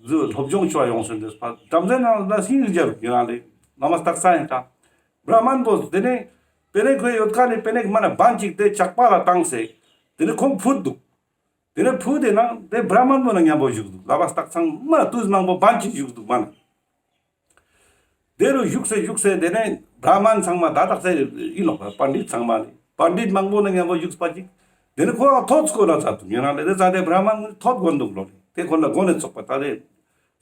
ཚོ་སློབ་སྦྱོང་ཆོ་ཡོང་སོང་དེས་པ་བྲམ་ཟེ་ནང་ལ་སིང་རྒྱལ་ཡིན་ན་ལེ་བླ་མ་སྟག་ཚང་ཡིན་ད། བྲ་མན་པོ་དེ་ནས་པེ་ནེ་ཁོས་ཡོད་ཀ་ནས་པེ་ནེ་མ་ན་བན་ཅིག་དེ་ཇག་པ་ལ་བཏང་སེ་དེ་ནས་ཁོང་ཕུད་འདུག་དེ་ནས་ཕུད་དེ་ནང་དེ་བྲ་མན་པོ་ན་མཉམ་པོ་བཞུགས་འདུག་བླ་མ་སྟག་ཚང་མ་དུས་མང་པོ་བན་ཅིག་བཞུགས་འདུག་མ་ན། དེ་རུ་བཞུགས་སེ་བཞུགས་སེ་དེ་ནས་བྲ་མན་ཚང་མ་ད་དག་སེ་ཡིན་ནོག་པ་པཎྜི་ཏ་ཚང་མ་ནི་པཎྜི་ཏ་མང་པོ་ན་མཉམ་པོ་བཞུགས་པ་ཅིག་དེ་ནས་ཁོ་ཐོད་སྐོར་ལ་ཚར་འདུག་ཡིན་ན་ལེ་དེ་ཚ་དེ་བྲ་མན་ཐོད་དགོན་འདུག་ལོ་ལེ། དེ་ཁོ་ལ་དགོན་ནས་ཚོགས་པ་ད་དེ་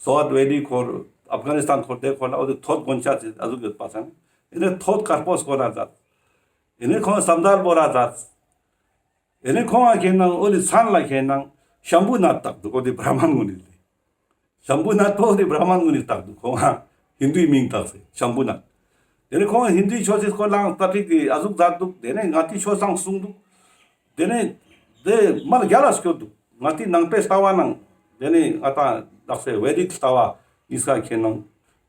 སོ་ཝར་ཝེ་ལི་ཁོར་ཨབ་གྷ་ནི་སི་ཏན་ཁོར་དེ་ཁོ་ལ་འོ་དེ་ཐོད་དགོན་ཆ་ཚེ་ཨ་ཟུག་ཡོད་པ་སང་ཡིན་ནས་ཐོད་དཀར་པོ་སྐོར་ལ་ཚར། ཡིན་ནས་ཁོང་སམ་དར་པོ་ར་ཚར། ཡིན་ནས་ཁོང་ང་ཁེ་ནང་འོ་དེ་མཚན་ལ་ཁེ་ནང་ཤམ་བུ་ནཱཐ་བཏགས་འདུག་འོ་དེ་བྲ་མན་གུན་ནི་ལེ། ཤམ་བུ་ནཱཐ་པོ་འོ་དེ་བྲ་མན་གུན་ནི་བཏགས་འདུག་ཁོང་ང་ཧིན་དུའི་མིང་བཏགས་སེ་ཤམ་བུ་ནཱཐ། དེ་ནས་ཁོང་ཧིན་དུའི་ཆོས་སི་སྐོར་ལའང་ལྟ་ཕིག་གི་ཨ་ཟུག་མཛད་འདུག་དེ་ནས་ང་ཏི་ཆོས་སང་གསུངས་འདུག་དེ་ནས་དེ་མར་རྒྱ་ལ་སྐྱོད་འདུག་ང་ཏི་ནང་པའི་ལྟ་བ་ནང་དེ་ནས་ང་ཏང་ལགས་སེ་ཝེ་དིག་ལྟ་བ་ཨིས་ཀ་ཁེ་ནང་།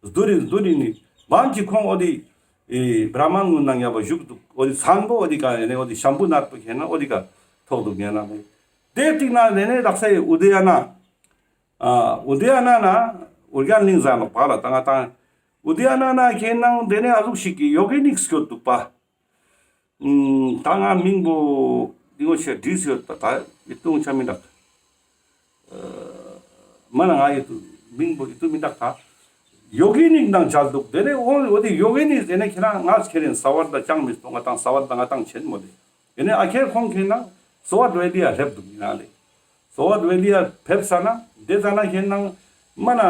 སྡུ་རི་སྡུ་རི་ནི་བན་གྱི་ཁོང་འོ་དེ་ཨེ་བྲ་མན་གུན་ནང་ཡ་བ་བཞུགས་འདུག་འོ་དེ་མཚན་པོ་འོ་དེ་ཀ་ཡ་ནས་འོ་དེ་ཤམ་བུ་ནཱཐ་པོ་ཁེ་ན་འོ་དེ་ཀ་ཐོགས་འདུག་ཡ་ན་ནི། དེ་ཏིག་ན་ནས་ནས་ལགས་སེ་ཨུ་དེ་ཡ་ན། ཨ་ཨུ་དེ་ཡ་ན་ན་ཨུ་རྒྱན་གླིང་ཟེར་ནོག་པ་ལ་ད་ང་ཏང་ཨུ་དེ་ཡ་ན་ན་ཁེ་ནང་དེ་ནས་ཨ་ཟུག་ཞིག་གི་ཡོ་གི་ནིག་སྐྱོད་འདུག་པ། ཨུམ། ད་ང་མིང་པོ་འདི་ངོ་ཤེས་བྲིས་ཡོད་པ་ད་ཡིད་ཏུ་ཆ་མི་འདུག་ཨ་མ་ན་ང་ཡིད་ཏུ་མིང་པོ་ཡིད་ཏུ་མི་འདུག་ད་ཡོ་གི་ནིག་ནང་མཇལ་འདུག་དེ་ནས་འོ་འོ་དེ་ཡོ་གི་ནིག་དེ་ནས་ཁྱེད་རང་ང་ཁྱེད་རང་ས་བར་ད་ཅང་མི་སྟོང་ང་ཏང་ས་བར་ད་ང་ཏང་ཆེན་མོ་དེ། དེ་ནས་ཨ་ཁྱེད་ཁོང་ཁྱེད་ན་སོ་བ་དོ་ཨེ་ལི་ཡ་སླེབས་འདུག་ཡིན་ན་ལེ། སོ་བ་དོ་ཨེ་ལི་ཡ་ཕེབས་ས་ན་དེ་ཙ་ན་ཁྱེད་ནང་མ་ན་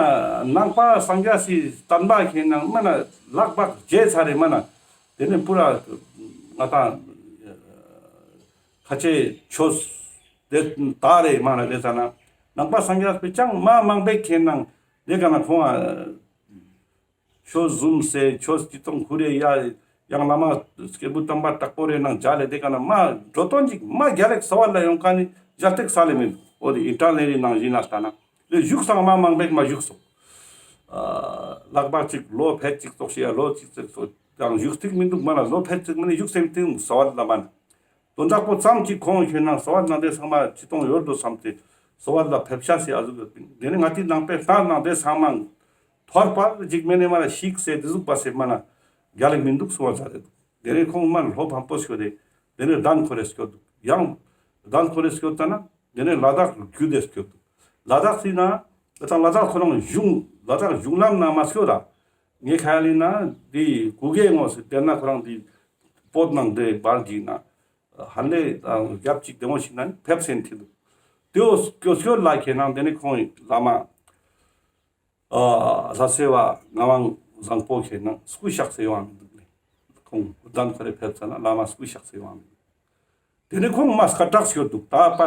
ནང་པ་སངས་རྒྱས་སི་བསྟན་པ་ཁྱེད་ནང་མ་ན་ལག་པག་བརྗེད་ཚར་རེ་མ་ན། དེ་ནས་པུ་ར་ང་ཏང་ཁ་ཆེ་ཆོས་དེ་ད་རེ་མ་ན་དེ་ཙ་ན་ནང་པ་སངས་རྒྱས་པའི་ཅང་མ་མང་པོ་ཁྱེད་ནང་དེ་ག་ན་ཁོང་ཨ། ཆོས་ཟུམ་སེ་ཆོས་ཅི་ཏོང་ཁུ་རེ་ཡ་ཡང་བླ་མ་སྐྱེས་བུ་དམ་པ་དྲག་པོ་རེ་ནང་མཇལ་ལེ་དེ་ཀ་ན་མ་འགྲོ་དོན་ཅིག་མ་རྒྱལ་ལེགས་ས་བ་ལ་ཡོང་ཀ་ནི་རྒྱལ་ཏེག་ས་ལེ་མིན་འོ་དེ་ཨིན་ཊར་ནེཊ་ནང་བཞིན་ལ་ལྟ་ན་ལེ་བཞུགས་སང་མ་མང་པེག་མ་བཞུགས་སོ། ལག་པ་ཅིག་ལོ་ཕེད་ཅིག་ཙོགས་ཤེ་ཡ་ལོ་ཅིག་ཙེག་སོ་ཡང་བཞུགས་ཏེག་མིན་འདུག་མ་ན་ལོ་ཕེད་ཅིག་མ་ནི་བཞུགས་སེམས་ཏེ་ས་བ་ལ་མ་ན། དོན་དག་པོ་ཙམ་ཅིག་ཁོང་ཁྱོད་ནང་ས་བ་ནང་དེ་ཚང་མ་ཅི་གཏོང་ཡོད་དོ་བསམ་སྟེ་ས་བ་ལ་ཕེབས་ཤ་སེ་ཨ་ཟུག་ཡོད་པིན། དེ་ནི་ང་ཏི་ནང་པའི་ལྟར་ནང་དེ་ཚང་མ་ཐོར་པ་ཅིག་མེ་ནེ་མ་ལ་ཤིག་སེ་དེ་ཟུག་པ་སེ་མ་ན་རྒྱལ་ལེགས་མིན་འདུག་སོང་བ་ཟ་རེད། དེ་ནི་ཁོང་མ་ལོ་ཕམ་པོ་སྐྱོད་དེ་དེ་ནི་གདན་ཁོ་རེ་སྐྱོད་འདུག་ཡང་གདན་ཁོ་རེ་སྐྱོད་ད་ན་དེ་ནི་ལ་དྭགས་རྒྱུད་དེ་སྐྱོད་འདུག་ལ་དྭགས་སི་ན་ད་ལ་དྭགས་ཁོ་རང་གཞུང་ལ་དྭགས་གཞུང་ལམ་ན་མ་སྐྱོད་ད་ངས་ཁ་ཡ་ལི་ན་དེ་གུ་གེ་ངོ་སེ་དེ་ན་ཁོ་རང་དེ་བོད་ནང་དེ་བར་གྱི་ན། ཧ་ལས་དང་རྒྱབ་ཅིག་བདེ་མོ་ཞིག་ན་ཕེབས་སེན་ཐི་འདུག། དེའོ་སྐྱོད་སྐྱོད་ལ་ཁེ་ནང་དེ་ནི་ཁོང་བླ་མ་ཨ་ལྷ་སྲས་པ་ངག་དབང་བཟང་པོ་ཁེ་ནང་སྐུ་གཤེགས་སེ་ཡོང་བ་མི་འདུག་ལེ། ཁོང་གདན་ཁོ་རེ་ཕེབས་ཙ་ན་བླ་མ་སྐུ་གཤེགས་སེ་ཡོང་བ་མི་འདུག། དེ་ནས་ཁོང་མ་སྐད་གྲགས་སྐྱོད་འདུག། ད་པ་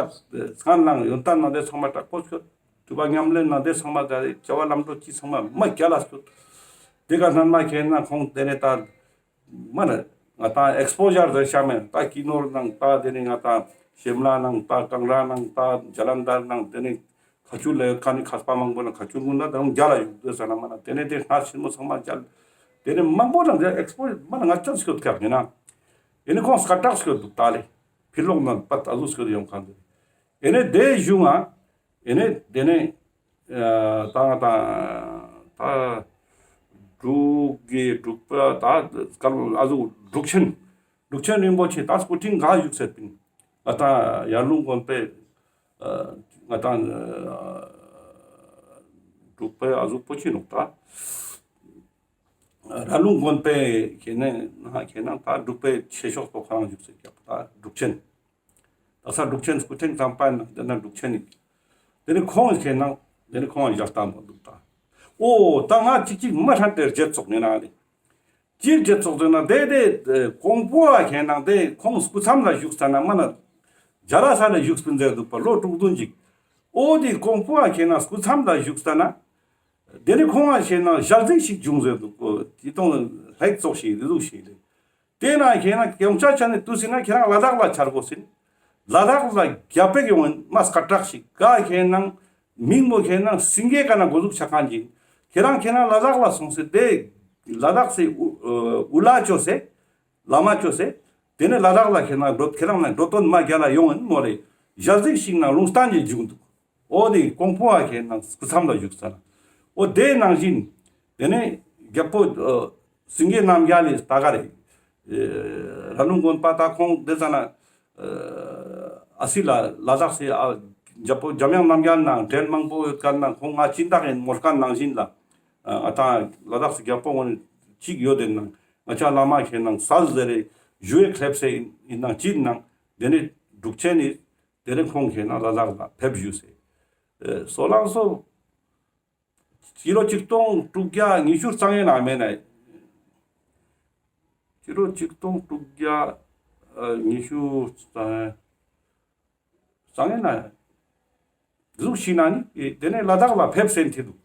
སྔན་ནང་ཡོན་ཏན་ནང་དེ་ཚང་མ་དྲག་པོ་སྐྱོད། སྒྲུབ་པ་ཉམས་ལེན་ནང་དེ་ཚང་མ་ག་རེ་བྱ་བ་ལམ་འགྲོ་ཅི་ཚང་མ་མ་རྒྱལ་ལ་སྐྱོད། དེ་ག་སྔན་མ་ཁེ་ནང་ཁོང་དེ་ནས་ད་མ་ན་ང་ཏང་ཨེགས་པོ་ཇར་ཟེར་ཤ་མེད། ད་ཀི་ནོར་ནང་ད་དེ་ནས་ང་ཏང་ཤེམ་ལ་ནང་ད་ཀང་ར་ནང་ད་ཇ་ལན་དར་ནང་དེ་ནས་ཁ་ཆུ་ལ་ཡོད་ཁ་ནི་ཁ་པ་མང་པོ་ན་ཁ་ཆུ་ཀུན་ད་དང་རྒྱལ་ལ་ཡོད་དེ་ས་ན་མ་ན་དེ་ནས་དེ་སྔར་ཆེན་མོ་ཚང་མ་རྒྱལ། དེ་ནས་མང་པོ་ནང་དེ་ཨེགས་པོ་མ་ན་ང་ཅན་སྐྱོད་ཁག་ཡིན་ན། ཨེ་ནི་ཁོང་སྐད་གྲགས་སྐྱོད་འདུག་ད་ལེ། ཕི་ལོག་ན་པད་ཨ་ཟུག་སྐྱོད་ཡོང་ཁན་དེ། ཨེ་ནི་དེ་བཞུགས་ང་། ཨེ་ནི་དེ་ནས་ཨ་ད་ད་ད་འབྲུག་གི་འབྲུག་པ་ད་སྐལ་ཨ་ཟུག་འབྲུག་ཆེན། འབྲུག་ཆེན་རིན་པོ་ཆེ་ད་སྐུ་ཕྲེང་ག་བཞུགས་ཟེར་པིན། ང་ཏང་ཡར་ལུང་དགོན་པའི་ཨ་ང་ཏང་ཨ་འབྲུག་པའི་ཨ་ཟུག་པོ་ཆེ་ནོག་ད། ར་ལུང་དགོན་པའི་ཁེ་ནང་ཁེ་ནང་ད་འབྲུག་པའི་ཆེ་ཤོས་པོ་ཁོ་རང་བཞུགས་སེ་རྒྱབ་ད་འབྲུག་ཆེན། ད་ས་འབྲུག་ཆེན་སྐུ་ཕྲེང་ཙམ་པ་ན་དེ་ན་འབྲུག་ཆེན་ནི། དེ་ནི་ཁོང་ཁེ་ནང་དེ་ནི་ཁོང་ཞལ་ལྟ་མོ་འདུག་ད། ཨོ་ད་ང་ཅིག་ཅིག་མ་ཧྲན་དེ་རྗེ་ཙོགས་ནི་ན་ནི། ཅིག་རྗེ་ཙོགས་ཟེར་ན་དེ་དེ་ཀོང་པོ་ཨ་ཁེ་ནང་དེ་ཁོང་སྐུ་མཚམས་ལ་བཞུགས་ས་ན་མ་ན་རྒྱ་ར་ས་ལ་བཞུགས་སྤུན་ཟེར་འདུག་པ་ལོ་དྲུག་བདུན་ཅིག། ཨོ་དེ་ཀོང་པོ་ཨ་ཁེ་ནང་སྐུ་མཚམས་ལ་བཞུགས་ས་ན། དེ་ནི་ཁོང་ང་ཞེ་ན་ཞལ་གཟིགས་ཤིག་བྱུང་ཟེར་འདུག་གོ། དེ་དང་ལྷེག་ཙོགས་ཤིག་རི་ཟུག་ཤིག་རེད། དེ་ན་ཁེ་ན་སྐྱོང་ཆ་ཆ་ནི་དུས་སི་ན་ཁེ་རང་ལ་དྭགས་ལ་ཆར་གོ་སིན། ལ་དྭགས་ལ་རྒྱ་པེག་ཡོང་མ་སྐད་གྲགས་ཤིག་ག་ཁེ་ནང་མིང་མོ་ཁེ་ནང་སིང་གེ་ག་ན་གོ་ཟུག་ཆ་ཁན་ཅིག། ཁེ་རང་ཁེ་ན་ལ་དྭགས་ལ་སོང་སེ་དེ་ལ་དྭགས་སི་ཨུ་ཨུ་ལ་ཅོ་སེ་བླ་མ་ཅོ་སེ་དེ་ནི་ལ་དྭགས་ལ་ཁེ་ན་འགྲོ་ཁེ་རང་ན་འགྲོ་དོན་མ་རྒྱལ་ལ་ཡོང་ཨིན་མོ་རེ། ཞལ་གཟིགས་ཤིག་ན་ལུང་བསྟན་གྱི་བྱུང་འདུག། འོ་དེ་ཀོང་པོ་ཨ་ཁེ་ནང་སྐུ་མཚམས་ལ་བཞུགས་ས་ན། འོ་དེ་ནང་བཞིན། དེ་ནས་རྒྱལ་པོ་ཨ་སེང་གེ་རྣམ་རྒྱལ་ལི་ད་ག་རེ། ཨེ་ར་ལུང་དགོན་པ་ད་ཁོང་དེ་ས་ན། ཨ་སི་ལ་ལ་དྭགས་སི་ཨ་རྒྱལ་པོ་འཇམ་དབྱངས་རྣམ་རྒྱལ་ནང་འབྲེལ་མང་པོ་ཡོད་ཀ་ན་ཁོང་ང་སྦྱིན་བདག་ཡིན་མོལ་ཀ་ནང་བཞིན་ལ། ཨ་ད་ལ་དྭགས་སི་རྒྱལ་པོ་ངོ་ནི་གཅིག་ཡོད་དེ་ནང་ང་ཅག་བླ་མ་ཁེ་ནང་སལ་ཟེར་རེ་ཞུ་ཡེ་ཁ་ལེབས་སེ་ཡིན་ནང་གཅིག་ནང་དེ་ནས་འབྲུག་ཆེན་ནི། དེ་ནས་ཁོང་ཁེ་ན་ལ་དྭགས་ལ་ཕེབས་བཞུགས་སེ། ཨེ་སོ་ལང་སོ། ཕྱི་ལོ་ཆིག་སྟོང་དྲུག་བརྒྱ་ཉི་ཤུ་རྩ་ལྔའི་ནང་མེད་ན། ཕྱི་ལོ་ཆིག་སྟོང་དྲུག་བརྒྱ་ཉི་ཤུ་རྩ་ལྔའི་ནང་། ཟུག་ཤིག་ན་ནི་དེ་ནས་ལ་དྭགས་ལ་ཕེབས་སེ་ཐི་འདུག།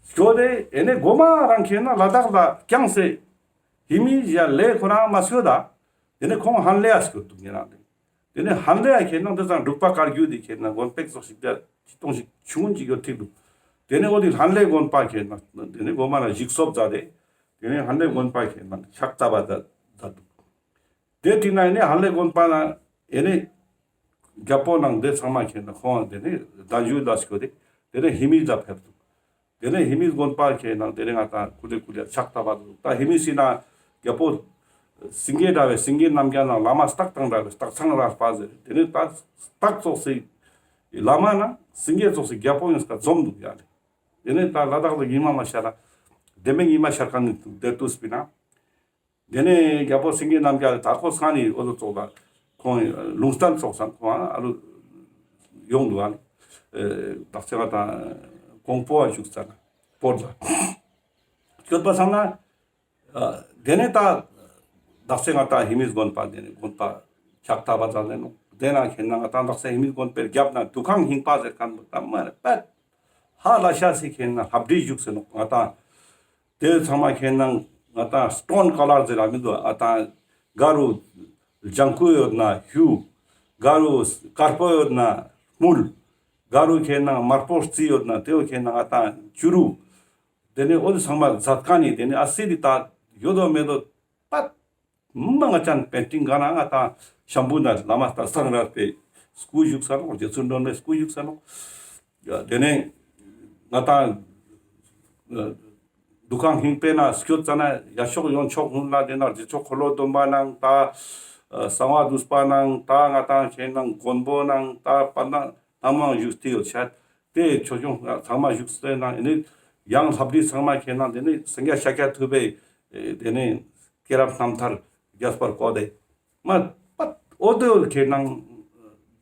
སྐྱོད་དེ་ཨེ་ནས་གོ་མ་རང་ཁེ་ན་ལ་དྭགས་ལ་བསྐྱངས་སེ། ཧི་མི་ཡ་ལེ་ཁོ་རང་མ་སྐྱོད་ད། དེ་ནས་ཁོང་ཧན་ལེ་ཡ་སྐྱོད་འདུག་ཉེ་རང་དེ། དེ་ནས་ཧན་ལེ་ཡ་ཁེ་ན་དེ་ཙང་འབྲུག་པ་བཀའ་བརྒྱུད་དེ་ཁེ་ན་དགོན་པ་ཙོགས་ཤིག་དེ་ཅི་གཏོང་ཞིག་ཆུང་ངུན་ཅིག་ཡོད་ཐིག་འདུག། དེ་ནས་འོ་དེ་ཧན་ལེ་དགོན་པ་ཁེ་ན་དེ་ནས་གོ་མ་ན་ཞིག་གསོ་མཛད་དེ། དེ་ནས་ཧན་ལེ་དགོན་པ་ཁེ་ན་ཕྱག་བཏབ་པ་མཛད་འདུག། དེ་དེ་ན་ཨེ་ནས་ཧན་ལེ་དགོན་པ་ན་ཨེ་ནས་རྒྱལ་པོ་ནང་དེ་ཚང་མ་ཁེ་ན་ཁོང་དེ་ནས་གདན་ཞུ་ལ་སྐྱོད་དེ་དེ་ནས་ཧི་མི་ལ་ཕེབས་འདུག། དེ་ནས་ཧི་མི་དགོན་པ་ཁེ་ནང་དེ་ནས་ང་ཏང་ཀུ་ལེ་ཀུ་ལེ་ཕྱག་བཏབ་པ་འདུག། ད་ཧི་མི་སི་ན་རྒྱལ་པོ་སེང་གེ་འདྲ་བའི་སེང་གེ་རྣམ་རྒྱལ་ནང་བླ་མ་སྟག་དང་འདྲ་བའི་སྟག་ཚང་ར་པ་ཟེར་དེ་ནས་ད་སྟག་ཙོགས་སི་བླ་མ་ན་སེང་གེ་ཙོགས་སི་རྒྱལ་པོ་ཡིན་སྐ་འཛོམས་འདུག་ཡ་ལེ། དེ་ནས་ད་ལ་དྭགས་ལ་ཉི་མ་མ་ཤར་ར་དེ་མེ་ཉི་མ་ཤར་ཁན་ནི་འདུག་དེ་དུས་པི་ན། དེ་ནས་རྒྱལ་པོ་སེང་གེ་རྣམ་རྒྱལ་ད་ཁོ་སང་ནི་འོ་ལོ་ཙོགས་ལ་ཁོང་ལུང་བསྟན་ཙོགས་སང་ཁོང་ཨ་ལུ་ཡོང་འདུག་ཨ་ནི། ཨེ་དག་ཆ་ང་ཏང་ཀོང་པོ་ཨ་བཞུགས་ས་ན་སྤོར་ལ་སྐྱོད་པ་སང་ན། ཨ་དེ་ནས་ད་དག་ཆ་ང་ཏང་ཧི་མི་དགོན་པ་དེ་ནས་དགོན་པ་ཕྱག་བཏབ་པ་ཙང་ནས་ནོ། དེ་ན་ཁེ་ན་ང་ཏང་དག་ཆ་ཧི་མི་དགོན་པའི་རྒྱབ་ན་འདུ་ཁང་རྙིང་པ་ཟེར་ཁན་པོ་ད་མ་རེ་པད་ཧ་ལ་ཤ་སི་ཁེ་ན་ལྷ་བྲིས་བཞུགས་སེ་ནོ་ང་ཏང་། དེ་ཚང་མ་ཁེ་ནང་ང་ཏང་སྟོན་ཀ་ལར་ཟེར་ར་མི་འདུག། ཨ་ཏང་ག་རུ་ལྗང་ཁུ་ཡོད་ན་ཧུ། ག་རུ་དཀར་པོ་ཡོད་ན་དམུལ། ག་རུ་ཁེ་ནང་དམར་པོ་རྩི་ཡོད་ན་དེ་བོ་ཁེ་ནང་ང་ཏང་བྱུ་རུ། དེ་ནས་འོ་དེ་ཚང་མ་མཛད་ཁན་ནི་དེ་ནས་ཨ་སི་དེ་ད་ཡོད་དོ་མེད་དོ་པད། མ་ང་ཅན་པེན་ཊིང་ག་ན་ང་ཏང་ཤམ་བུ་ན་བླ་མ་ད་སང་ར་པའི་སྐུ་བཞུགས་ས་ནོ། རྗེ་བཙུན་སྒྲོལ་མའི་སྐུ་བཞུགས་ས་ནོ། དེ་ནས་ང་ཏང་འདུ་ཁང་རྙིང་པའི་ན་སྐྱོད་ཙ་ན་ཡ་ཤོག་ཡོན་ཆོག་ཧུན་ལ་དེ་ན་རྗེ་ཆོག་འཁོར་ལོ་སྡོམ་པ་ནང་ད་གསང་བ་འདུས་པ་ནང་ད་ང་ཏང་ཁེ་ནང་མགོན་པོ་ནང་ད་པ་ན་ནམ་ཡང་བཞུགས་ཏེ་ཡོད་ཤད། དེ་ཆོས་སྐྱོང་ཚང་མ་བཞུགས་སེ་ན་ཨེ་ནི་ཡང་ལྷ་བྲིས་ཚང་མ་ཁེ་ནང་དེ་ནི་སངས་རྒྱས་ཤཱཀྱ་ཐུབ་པའི་དེ་ནི་སྐྱེས་རབས་རྣམ་ཐར་རྒྱས་པར་བཀོད་དེ་མ་པད་ འོ་དེ་བོ་ཁེ་ནང་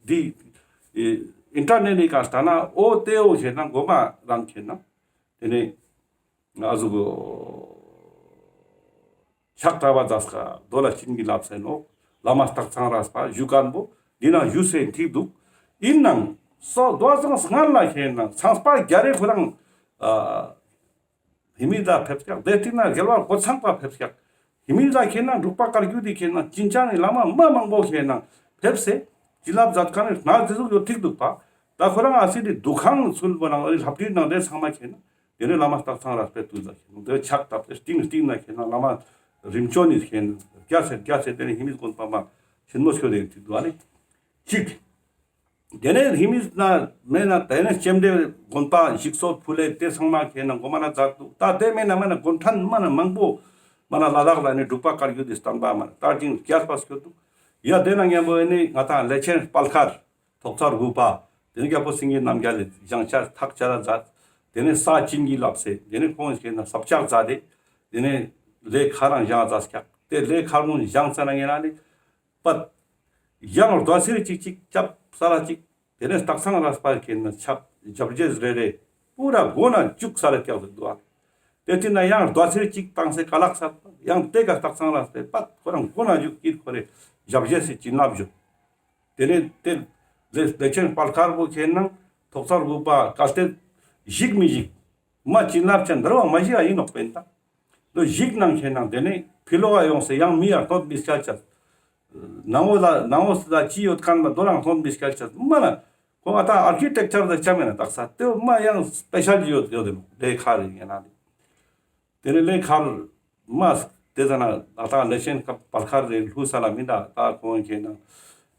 འདི་ཨིན་ཊར་ནེཊ་ནི་ཀ་ལྟ་ན་འོ་དེ་བོ་ཁེ་ནང་གོ་མ་རང་ཁེ་ནང་དེ་ནས་ང་ཟུག་ཕྱག་བྲལ་བ་མཛད་ཀ་རྡོ་ལ་བྱིན་གྱིས་བརླབས་ཟེར་ནོག། བླ་མ་སྟག་ཚང་རས་པ་བཞུགས་མཁན་པོ་འདི་ནང་བཞུགས་སེ་ཐིག་འདུག། ཨིན་ནང་སོ་རྡོ་ཚང་སྔན་ལ་ཁེ་ནང་ཚངས་པ་རྒྱ་རས་ཁོ་རང་ཨ་ཧེ་མིས་ད་ཕེབས་ཀྱག། དེ་སྟིང་ན་རྒྱལ་བ་རྒོད་ཚང་པ་ཕེབས་ཀྱག། ཧེ་མིས་ད་ཁེ་ནང་འབྲུག་པ་བཀའ་བརྒྱུད་དེ་ཁེ་ནང་ཅིན་ཅང་ནི་བླ་མ་མ་མང་པོ་ཁེ་ནང་ཕེབས་སེ་བྱིན་རླབས་མཛད་མཁན་ནི་ན་དེ་ཟུག་ཡོད་ཐིག་འདུག་པ། ད་ཁོ་རང་ཨ་སི་དེ་འདུ་ཁང་ཚུལ་པོ་ནང་ཨ་ནི་ལྷ་བྲིས་ནང་དེ་ཚང་མ་ཁེ་ནང་དེ་ནས་བླ་མ་སྟག་ཚང་རས་པའི་དུས་ལ་ཁེ་ནང་དེ་ཕྱག་བཏབ་སྟེ་སྟིང་སྟིང་ན་ཁེ་ནང་བླ་མ་རིམ་བྱོན་ནི་ཁེ་ནང་རྒྱ་ཆེ་རྒྱ་ཆེ་དེ་ནས་ཧེ་མིས་དགོན་པ་མ་ཆེན་མོ་ཤོད་དེ་ཐིག་འདུག་ཨ་ནི་གཅིག། དེ་ནས་ཧེ་མིས་ན་མེད་ན་དེ་ནས་ལྕེ་འབྲེལ་དགོན་པ་ཞིག་གསོ་ཕུལ་ལེ་དེ་ཚང་མ་ཁེ་ནང་གོ་མ་ན་མཛད་འདུག། ད་དེ་མེད་ན་མ་ན་དགོན་ཕྲན་མ་ན་མང་པོ་མ་ན་ལ་དྭགས་ལ་ནི་འབྲུག་པ་བཀའ་བརྒྱུད་དེ་བསྟན་པ་མ་ན་དར་ཞིང་རྒྱས་པ་སྐྱོད་འདུག། ཡ་དེ་ན་མཉམ་པོ་ནི་ང་ཏང་ལས་ཆེན་དཔལ་མཁར་ཐོག་མཚར་དགུ་པ་དེ་ནས་རྒྱལ་པོ་སེང་གེ་རྣམ་རྒྱལ་ལས་བཞེངས་ཆ་ཐག་ཆ་ལ་མཛད། དེ་ནས་ས་བྱིན་གྱིས་བརླབས་སེ་དེ་ནས་ཁོང་ཁེ་ནང་ས་ཕྱག་མཛད་དེ་དེ་ནས་ལས་མཁར་རང་བཞེངས་མཛད་ཀྱག། དེ་ལས་མཁར་མོ་བཞེངས་ས་ན་ངེ་ན་ནི་པད། ཡང་རྡོ་སེར་ཅིག་ཅིག་ཅབ་ས་ལ་ཅིག། དེ་ནས་སྟག་ཚང་རས་པ་ཁེ་ནང་ཆབ་ཞབས་རྗེས་རེ་རེ་པུ་ར་མགོ་ན་བཅུག་ས་ལ་བཀྱག་ཟེར་འདུག་ཨ། དེ་དུས་ན་ཡང་རྡོ་སེར་ཅིག་བཏང་སེ་ཀ་ལག་ས་ཡང་དེ་ཀ་སྟག་ཚང་རས་པའི་པད་ཁོ་རང་མགོ་ན་བཅུག་ཀིར་ཁོ་རེ་ཞབས་རྗེས་སེ་བྱིན་རླབས་བྱུང་། དེ་ནས་དེ་ལས་ལས་ཆེན་དཔལ་མཁར་པོ་ཁེ་ནང་ཐོག་མཚར་དགུ་པ་གལ་ཏེ་ཞིག་མི་ཞིག་མ་བྱིན་རླབས་ཅན་འདར་བ་མ་ཞིག་ཨ་ཡིན་ནོག་པེན་ད། ལོ་ཞིག་ནང་ཁེ་ནང་དེ་ནས་ཕི་ལོག་ག་ཡོང་སེ་ཡང་མི་ཡར་སྟོད་མི་སྐྱལ་ཆ། ནང་འོ་ལ་ནང་འོ་ལ་ཅི་ཡོད་མཁན་ལ་རྡོ་རང་སྟོད་མི་སྐྱལ་ཆ་མ་ན། ཁོང་ཨ་ད་ཨར་ཀི་ཊེག་ཅར་ད་ཅ་མེ་ན་དག་ས་དེ་མ་ཡང་སྤེ་ཤལ་ཡོད་ཡོད་དེ་ལས་མཁར་ཡིན་ན་དེ། དེ་ནས་ལས་མཁར་མ་དེ་ཟ་ན་ཨ་ད་ལས་ཆེན་དཔལ་མཁར་རེ་ལྷུ་ས་ལ་མི་འདྲ་ད་ཁོང་ཁེ་ནང་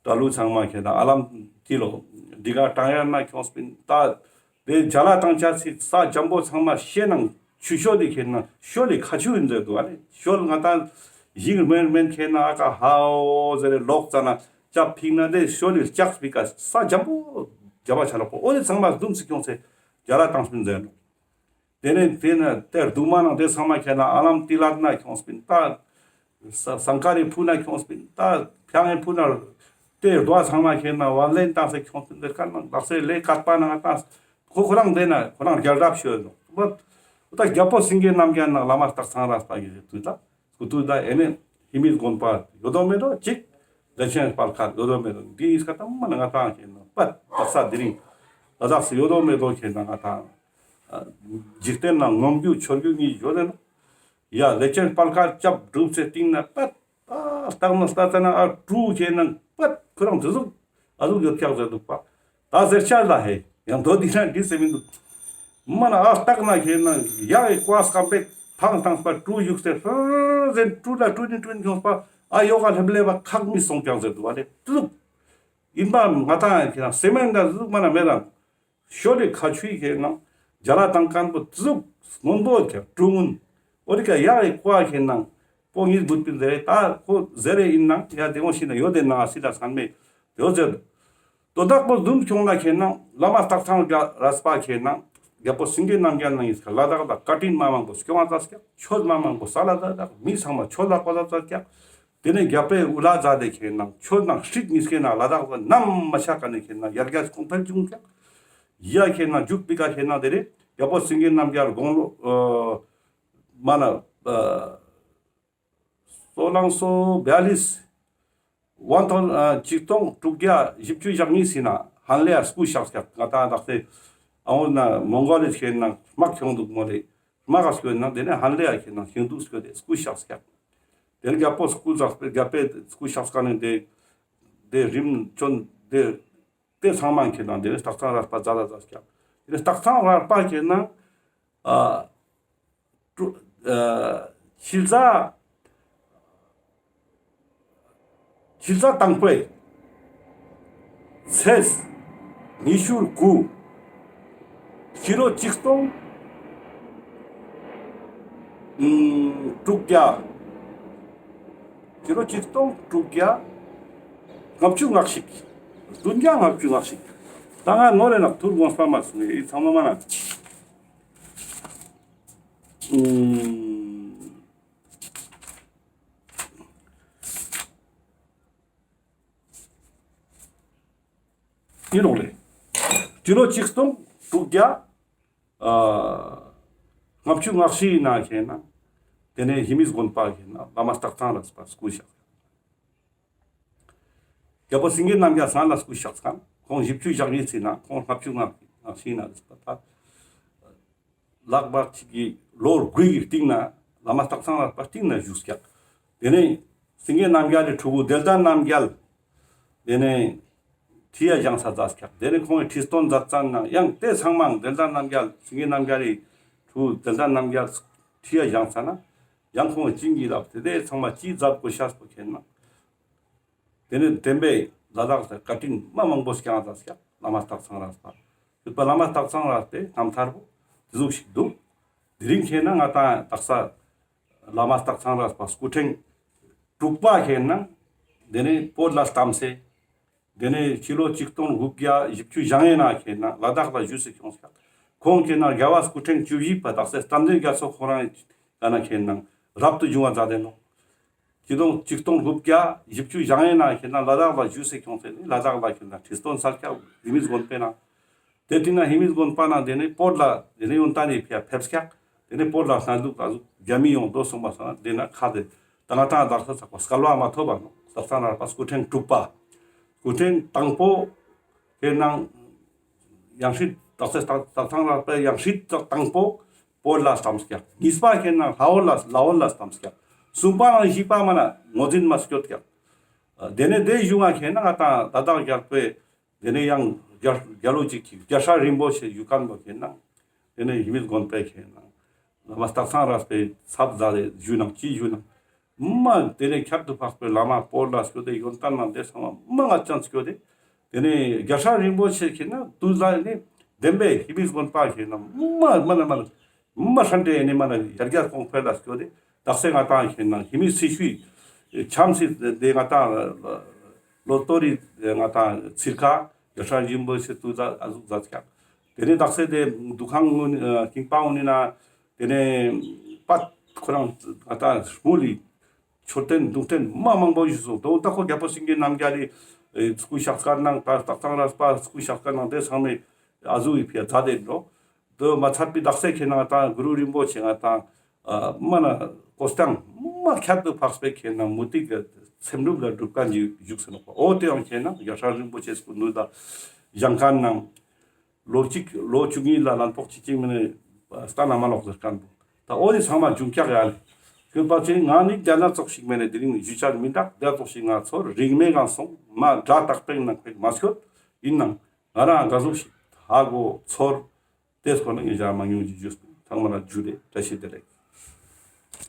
ད་ལུ་ཚང་མ་ཁེ་ནང་ཨ་ལམ་ཏི་ལོ་འདི་ག་ཀྲང་ཡར་ན་ཁྱོངས་པིན་ད། དེ་ཇ་ལ་བཏང་ཆ་སི་ས་འཇམ་པོ་ཚང་མ་ཤེ་ནང་ཆུ་ཤོ་དེ་ཁེ་ནང་ཤོ་ལི་ཁ་ཆུ་ཡིན་ཟེར་འདུག་ཨ་ནི་ཤོ་ལི་ང་ཏང་ཞིག་མེན་མེན་ཁེ་ནང་ཨ་ཀ་ཧའོ་ཟེར་རེ་ལོག་ཙ་ན་ལྕགས་ཕིག་ན་དེ་ཤོ་ལི་ལྕགས་ཕིག་ག་ས་འཇམ་པོ་རྒྱ་བ་ཆ་ལོག་པོ་འོ་དེ་ཚང་མ་རྡུམ་སི་ཁྱོངས་སེ་ཇ་ལ་བཏང་སྤིན་ཟེར་ནོག། དེ་ནས་དེ་ན་དེ་རྡུང་མ་ནང་དེ་ཚང་མ་ཁེ་ནང་ཨ་ལམ་ཏི་ལ་ན་ཁྱོངས་སྤིན་ད། ས་སང་ཀ་རི་ཕུ་ན་ཁྱོངས་པིན་ད་ཕྱང་ངེ་ཕུ་ན་དེ་རྡོ་ཚང་མ་ཁེ་ན་བར་ལེན་བཏང་སེ་ཁྱོངས་པིན་དེ་ཀ་ནང་དག་སེ་ལས་ཀ་པ་ནང་བཏང་ཁོ་ཁོ་རང་དེ་ན་ཁོ་རང་རྒྱལ་རབས་ཤོད་ནོག་པ། ད་རྒྱལ་པོ་སེང་གེ་རྣམ་རྒྱལ་ནང་བླ་མ་སྟག་ཚང་རས་པ་ཡིན་ཟེར་དུས་ད་སྐུ་དུས་ད་ཨེ་ནེ་ཧེ་མིས་དགོན་པ་ཡོད་དོ་མེད་དོ་ཅིག་ལས་ཆེན་དཔལ་མཁར་ཡོད་དོ་མེད་དོ་འདི་ཡིས་ཀ་ད་མ་ན་ང་ཏང་ཁེ་ན་པ་དག་ས་དེ་རིང་ལ་དྭགས་སུ་ཡོད་དོ་མེད་དོ་ཁེ་ན་ང་ཏང་འཇིག་རྟེན་ན་ངོམ་རྒྱུ་ཆོར་རྒྱུ་གཉིས་ཡོད་དེ་ནོག། ཡ་ལས་ཆེན་དཔལ་མཁར་ཆབ་སྒྲུབ་སེ་སྟིང་ན་པད། ཨ་སྟག་ན་སྟག་ཚ་ན་ཨ་ཀྲུ་ཁེ་ན་པད་ཁོ་རང་དེ་ཟུག་ཨ་ཟུག་ཡོད་ཀྱག་ཟེར་འདུག་པ། ད་ཟེར་ཆ་ལ་ཧེ་ཡང་དོ་འདི་ན་འདི་སེ་མི་འདུག། མ་ན་ཨ་སྟག་ན་ཁེ་ན་ཡ་ཨེ་ཀ་བ་སྐམ་པེ་ཐང་ཐང་པ་ཀྲུ་བཞུགས་སེ་ཧྲ་ཟེར་ཀྲུ་ལ་ཀྲུ་ནི་ཀྲུ་ནི་ཁྱོངས་པ་ཨ་ཡོ་ག་ལྷེབ་ལེ་བ་ཁག་མི་སོང་ཀྱག་ཟེར་འདུག་པ་ལེ་དེ་ཟུག། ཡིན་པ་ང་ཏང་ཁེ་ན་སེ་མེན་ད་ཟུག་མ་ན་མེད་དང་། ཤོ་ལི་ཁ་ཆུའི་ཁེ་ནང་ཇ་ལ་དང་ཀན་པོ་ཙུག་སྔོན་པོ་ཁེ་ཀྲུང་ངུན་འོ་རི་ཀ་ཡག་གི་ཀ་ཁེ་ནང་པོ་ངིས་བུད་པིན་ཟེར་རེ་ད་ཁོ་ཟེར་རེ་ཡིན་ནང་ཡ་དེ་འོ་ཤི་ན་ཡོད་དེ་ནང་སི་ལ་སན་མེ་ཡོད་ཟེར། དོ་བདག་པོ་ཟུམ་ཁྱོང་ན་ཁེ་ནང་བླ་མ་སྟག་ཚང་རས་པ་ཁེ་ནང་རྒྱལ་པོ་སེང་གེ་རྣམ་རྒྱལ་ནང་ཡིན་ཁ་ལ་དྭགས་ལ་བཀའ་དྲིན་མ་མང་པོ་སྐྱོང་བ་ཙ་སྐྱག་ཆོས་མ་མང་པོ་ས་ལ་ཙ་སྐྱག་མི་ཚང་མ་ཆོས་ལ་གོ་ལ་ཙ་སྐྱག། དེ་ནས་རྒྱལ་པོའི་དབུ་བླ་མཛད་དེ་ཁེ་ནང་ཆོས་ནང་ཁྲིད་ཉིས་ཀེ་ནང་ལ་དྭགས་ལ་ནམ་མ་ཆག་ཀ་ནས་ཁེ་ནང་ཡར་རྒྱས་གོང་འཕེལ་བྱུང་ཀྱག། ཡ་ཁེ་ནང་འཇུག་པི་ཀ་ཁེ་ནང་དེ་རེ་རྒྱལ་པོ་སེང་གེ་རྣམ་རྒྱལ་དགུང་ལོ་ཨ་མ་ན་ཨ་སོ་ལང་སོ་བེ་ལིས་ཝན་ཐོན་ཨ་ཆིག་སྟོང་དྲུག་བརྒྱ་བཞི་བཅུ་ཞེ་གཉིས་སི་ན་ཧན་ལེ་ཡ་སྐུ་གཤེགས་ཀྱག། ང་ཏང་དག་སེ་ཨ་འོ་ན་མོང་གོ་ལི་ཁེ་ནང་དམག་ཁྱོང་འདུག་མོ་ལེ། དམག་ག་སྐྱོད་ནང་དེ་ནས་ཧན་ལེ་ཡ་ཁེ་ནང་ཞིང་འདུག་སྐྱོད་དེ་སྐུ་གཤེགས་ཀྱག། དེ་ནས་རྒྱལ་པོ་སྐུ་གཤེགས་པའི་རྒྱལ་པོའི་སྐུ་གཤེགས་ཀ་ནས་དེ་དེ་རིམ་བྱོན་དེ་དེ་ཚང་མ་ཁེ་ནང་དེ་ནས་སྟག་ཚང་རས་པ་མཛད་ལ་མཛད་ཀྱག། དེ་ནས་སྟག་ཚང་རས་པ་ཁེ་ནང་ཨ་ཀྲུ་ཨ་ཕྱི་ཟླ་ཕྱི་ཟླ་དང་པོའི་ཚེས་ཉི་ཤུ་དགུ། ཕྱི་ལོ་ཆིག་སྟོང་ཨུམ་དྲུག་བརྒྱ། ཕྱི་ལོ་ཆིག་སྟོང་དྲུག་བརྒྱ་ལྔ་བཅུ་ང་གཅིག། བདུན་བརྒྱ་ལྔ་བཅུ་ང་གཅིག། ད་ང་ནོར་རེ་ནག་ཐུར་དགོངས་པ་མ་སོང་ངེ་ཚང་མ་མ་ན། ཨུམ། ཡིན་ནོག་ལེ། སྤྱི་ལོ་ཆིག་སྟོང་དྲུག་བརྒྱ་ཨ་ལྔ་བཅུ་ང་བཞི་ནང་ཁེ་ན་དེ་ནས་ཧེ་མིས་དགོན་པ་ཁེ་ན་བླ་མ་སྟག་ཚང་རས་པ་སྐུ་གཤེགས། རྒྱལ་པོ་སེང་གེ་རྣམ་རྒྱལ་སང་ལ་སྐུ་གཤེགས་ཁན་ཁོང་བཞི་བཅུ་ཞེ་གཉིས་ཚེ་ན་ཁོང་ལྔ་བཅུ་ང་བཞི་ན་རེས་པ་ད། ལྷག་པ་ཅིག་གི་ལོ་དགུའི་སྟིང་ན་བླ་མ་སྟག་ཚང་རས་པ་སྟིང་ན་བཞུགས་སྐྱག། དེ་ནས་སེང་གེ་རྣམ་རྒྱལ་ལི་ཕྲུ་གུ་བདེ་ལྡན་རྣམ་རྒྱལ། དེ་ནས་ཁྲི་ཡ་བཞེངས་ས་མཛད་སྐྱག། དེ་ནས་ཁོང་གི་ཁྲི་སྟོན་མཛད་ཙ་ན་ཡང་དེ་ཚང་མ་བདེ་ལྡན་རྣམ་རྒྱལ་སེང་གེ་རྣམ་རྒྱལ་ལི་ཕྲུ་གུ་བདེ་ལྡན་རྣམ་རྒྱལ་ཁྲི་ཡ་བཞེངས་ས་ན་ཡང་ཁོང་གི་བྱིན་གྱིས་བརླབས་ཏེ་དེ་ཚང་མ་ཅི་མཛད་དགོས་ཤེས་པོ་ཁེ་ན། དེ་ནས་བདེན་པའི་ལ་དྭགས་སི་བཀའ་དྲིན་མ་མང་པོ་སྐྱངས་ས་སྐྱག་བླ་མ་སྟག་ཚང་རས་པ། ཡོད་པ་བླ་མ་སྟག་ཚང་རས་པའི་རྣམ་ཐར་པོ་དེ་ཟུག་ཞིག་འདུག། དེ་རིང་ཁེ་ན་ང་ཏང་དག་ས་བླ་མ་སྟག་ཚང་རས་པ་སྐུ་ཕྲེང་དྲུག་པ་ཁེ་ན་དེ་ནས་བོད་ལ་ལྟམས་སེ། དེ་ནས་སྤྱི་ལོ་ཆིག་སྟོང་དགུ་བརྒྱ་བཞི་བཅུ་ཞེ་ལྔའི་ནང་ཁེ་ན་ལ་དྭགས་ལ་བཞུགས་སེ་ཁྱོངས་ཤག། ཁོང་ཁེ་ན་རྒྱལ་བ་སྐུ་ཕྲེང་བཅུ་བཞི་པ་དག་ས་བསྟན་འཛིན་རྒྱ་མཚོ་ཁོ་རང་ག་ན་ཁེ་ན་རབ་ཏུ་བྱུང་བ་མཛད་དེ་ནོག། ཆིག་སྟོང་ཆིག་སྟོང་དགུ་བརྒྱ་བཞི་བཅུ་ཞེ་ལྔའི་ནང་ཁེ་ན་ལ་དྭགས་ལ་བཞུགས་སེ་ཁྱོངས་སེ་ནི་ལ་དྭགས་ལ་ཁེ་ན་ཁྲི་སྟོན་ས་སྐྱག་ཧེ་མིས་དགོན་པའི་ནང་། དེ་དེ་ན་ཧེ་མིས་དགོན་པ་ནང་དེ་ནས་བོད་ལ་དེ་ནས་ཡོན་ཏན་ནི་ཕིའ་ཕེབས་སྐྱག། དེ་ནས་བོད་ལ་གནས་ལུགས་ལ་རྒྱ་མི་ཡོང་དོ་སོང་པ་སང་དེ་ན་ཁ་དེ་ད་ང་ཏང་དག་ས་ཚགས་པ་སྐལ་བ་མ་ཐོབ་པ་ནོག། སྟག་ཚང་རས་པ་སྐུ་ཕྲེང་དྲུག་པ། སྐུ་ཕྲེང་དང་པོ་ཁེ་ན་ཡང་སྲིད་དག་ས་སྟག་སྟག་ཚང་རས་པའི་ཡང་སྲིད་དང་པོ་བོད་ལ་ལྟམས་སྐྱག། གཉིས་པ་ཁེ་ན་ལྷ་བོད་ལ་ལྷ་བོད་ལ་ལྟམས་སྐྱག། གསུམ་པ་ནང་བཞི་པ་མ་ན་ངོས་འཛིན་མ་སྐྱོད་སྐྱག། དེ་ནས་དེ་གཞུང་ང་ཁེ་ན་ང་ཏང་ལ་དྭགས་རྒྱལ་པོའི་དེ་ནས་ཡང་རྒྱལ་རྒྱལ་ལོ་ཅིག་གི་རྒྱལ་སྲས་རིན་པོ་ཆེ་བཞུགས་མཁན་པོ་ཁེ་ན། དེ་ནས་ཧེ་མིས་དགོན་པའི་ཁེ་ན། བླ་མ་སྟག་ཚང་རས་པའི་ཚབ་མཛད་དེ་བཞུགས་ནང་ཅི་བཞུགས་ནང་། མ་དེ་ནས་ཁྱད་དུ་འཕགས་པའི་བླ་མ་བོད་ལ་སྐྱོད་དེ་ཡོན་ཏན་ནང་དེ་ཚང་མ་མ་ང་ཅན་སྐྱོད་དེ། དེ་ནས་རྒྱལ་སྲས་རིན་པོ་ཆེ་ཁེ་ན་དུས་ལ་ནི་བདེན་པའི་ཧེ་མིས་དགོན་པ་ཁེ་ན་མ་མ་ན་མ་ན། མ་ཧྲན་ཏེ་ནི་མ་ན་ཡར་རྒྱས་གོང་འཕེལ་ལ་སྐྱོད་དེ། དག་ས་ང་ཏང་ཁེ་ན་ཧེ་མིས་སྲི་ཞུའི་ཆམ་སྲི་དེ་ང་ཏང་ལོ་ལྟོ་རི་ང་ཏང་ཚིར་ཁ་རྒྱལ་སྲས་རིན་པོ་ཆེ་དུས་ལ་ཨ་ཟུག་མཛད་ཀྱག། དེ་ནས་དག་ས་དེ་འདུ་ཁང་ངོ་ནི་ཨ་ཀིང་པ་ངོ་ནི་ན་དེ་ནས་པད་ཁོ་རང་ང་ཏང་སྨུལ་ལི་མཆོད་རྟེན་གདུང་རྟེན་མ་མང་པོ་ཞིག་སོང་དོ། ད་ཁོ་རྒྱལ་པོ་སེང་གེ་རྣམ་རྒྱལ་ལི་སྐུ་གཤེགས་སྐར་ནང་ད་སྟག་ཚང་རས་པ་སྐུ་གཤེགས་སྐར་ནང་དེ་ཚང་མས་ཨ་ཟུག་གི་ཕིའ་མཛད་དེ་འགྲོ། དེ་མ་ཚད་པའི་དག་ས་ཁེ་ན་ད་གུ་རུ་རིན་པོ་ཆེ་ང་ཏང་ཨ་མ་ན་ཀོ་སྟང་མ་ཁྱད་དུ་འཕགས་པའི་ཁེ་ན་མུ་ཏིག་གི་ཚེམ་དྲུབ་ལ་སྒྲུབ་མཁན་ཞིག་བཞུགས་སེ་ནོག་པ། འོ་དེ་ཡང་ཁེ་ན་རྒྱལ་སྲས་རིན་པོ་ཆེ་སྐུ་ནུ་ད་བཞེངས་མཁན་ནང་ལོ་གཅིག་ལོ་བཅུ་གཉིས་ལ་ལན་ཕོག་གཅིག་གཅིག་མིན་ནས་སྟན་ན་མ་ལོག་ཟེར་མཁན་པོ། ད་འོ་དེ་ཚང་མ་འབྱུང་ཀྱག་ཡ་ལེ། ཁྱོད་པ་ཅིག་ང་ནི་རྒྱ་ནག་ཙོགས་ཤིག་མེད་ནས་དེ་རིང་ཞུ་ཆར་མི་འདུག། དེ་ཙོགས་ཤིག་ང་ཚོར་རིང་མེད་གང་སོང་མ་དགྲ་དག་པའི་ནང་ཁོས་མ་སྐྱོད། ཡིན་ནང་ང་རང་ག་ཟུག་ཞིག་ཧ་གོ་ཚོར། དེ་ཁོ་ན་ངེད་ཅག་མང་ཉུང་ཅིག་ཞུས། ཚང་མ་ལ་ཇུ་ལེ། བཀྲ་ཤིས་བདེ་ལེགས།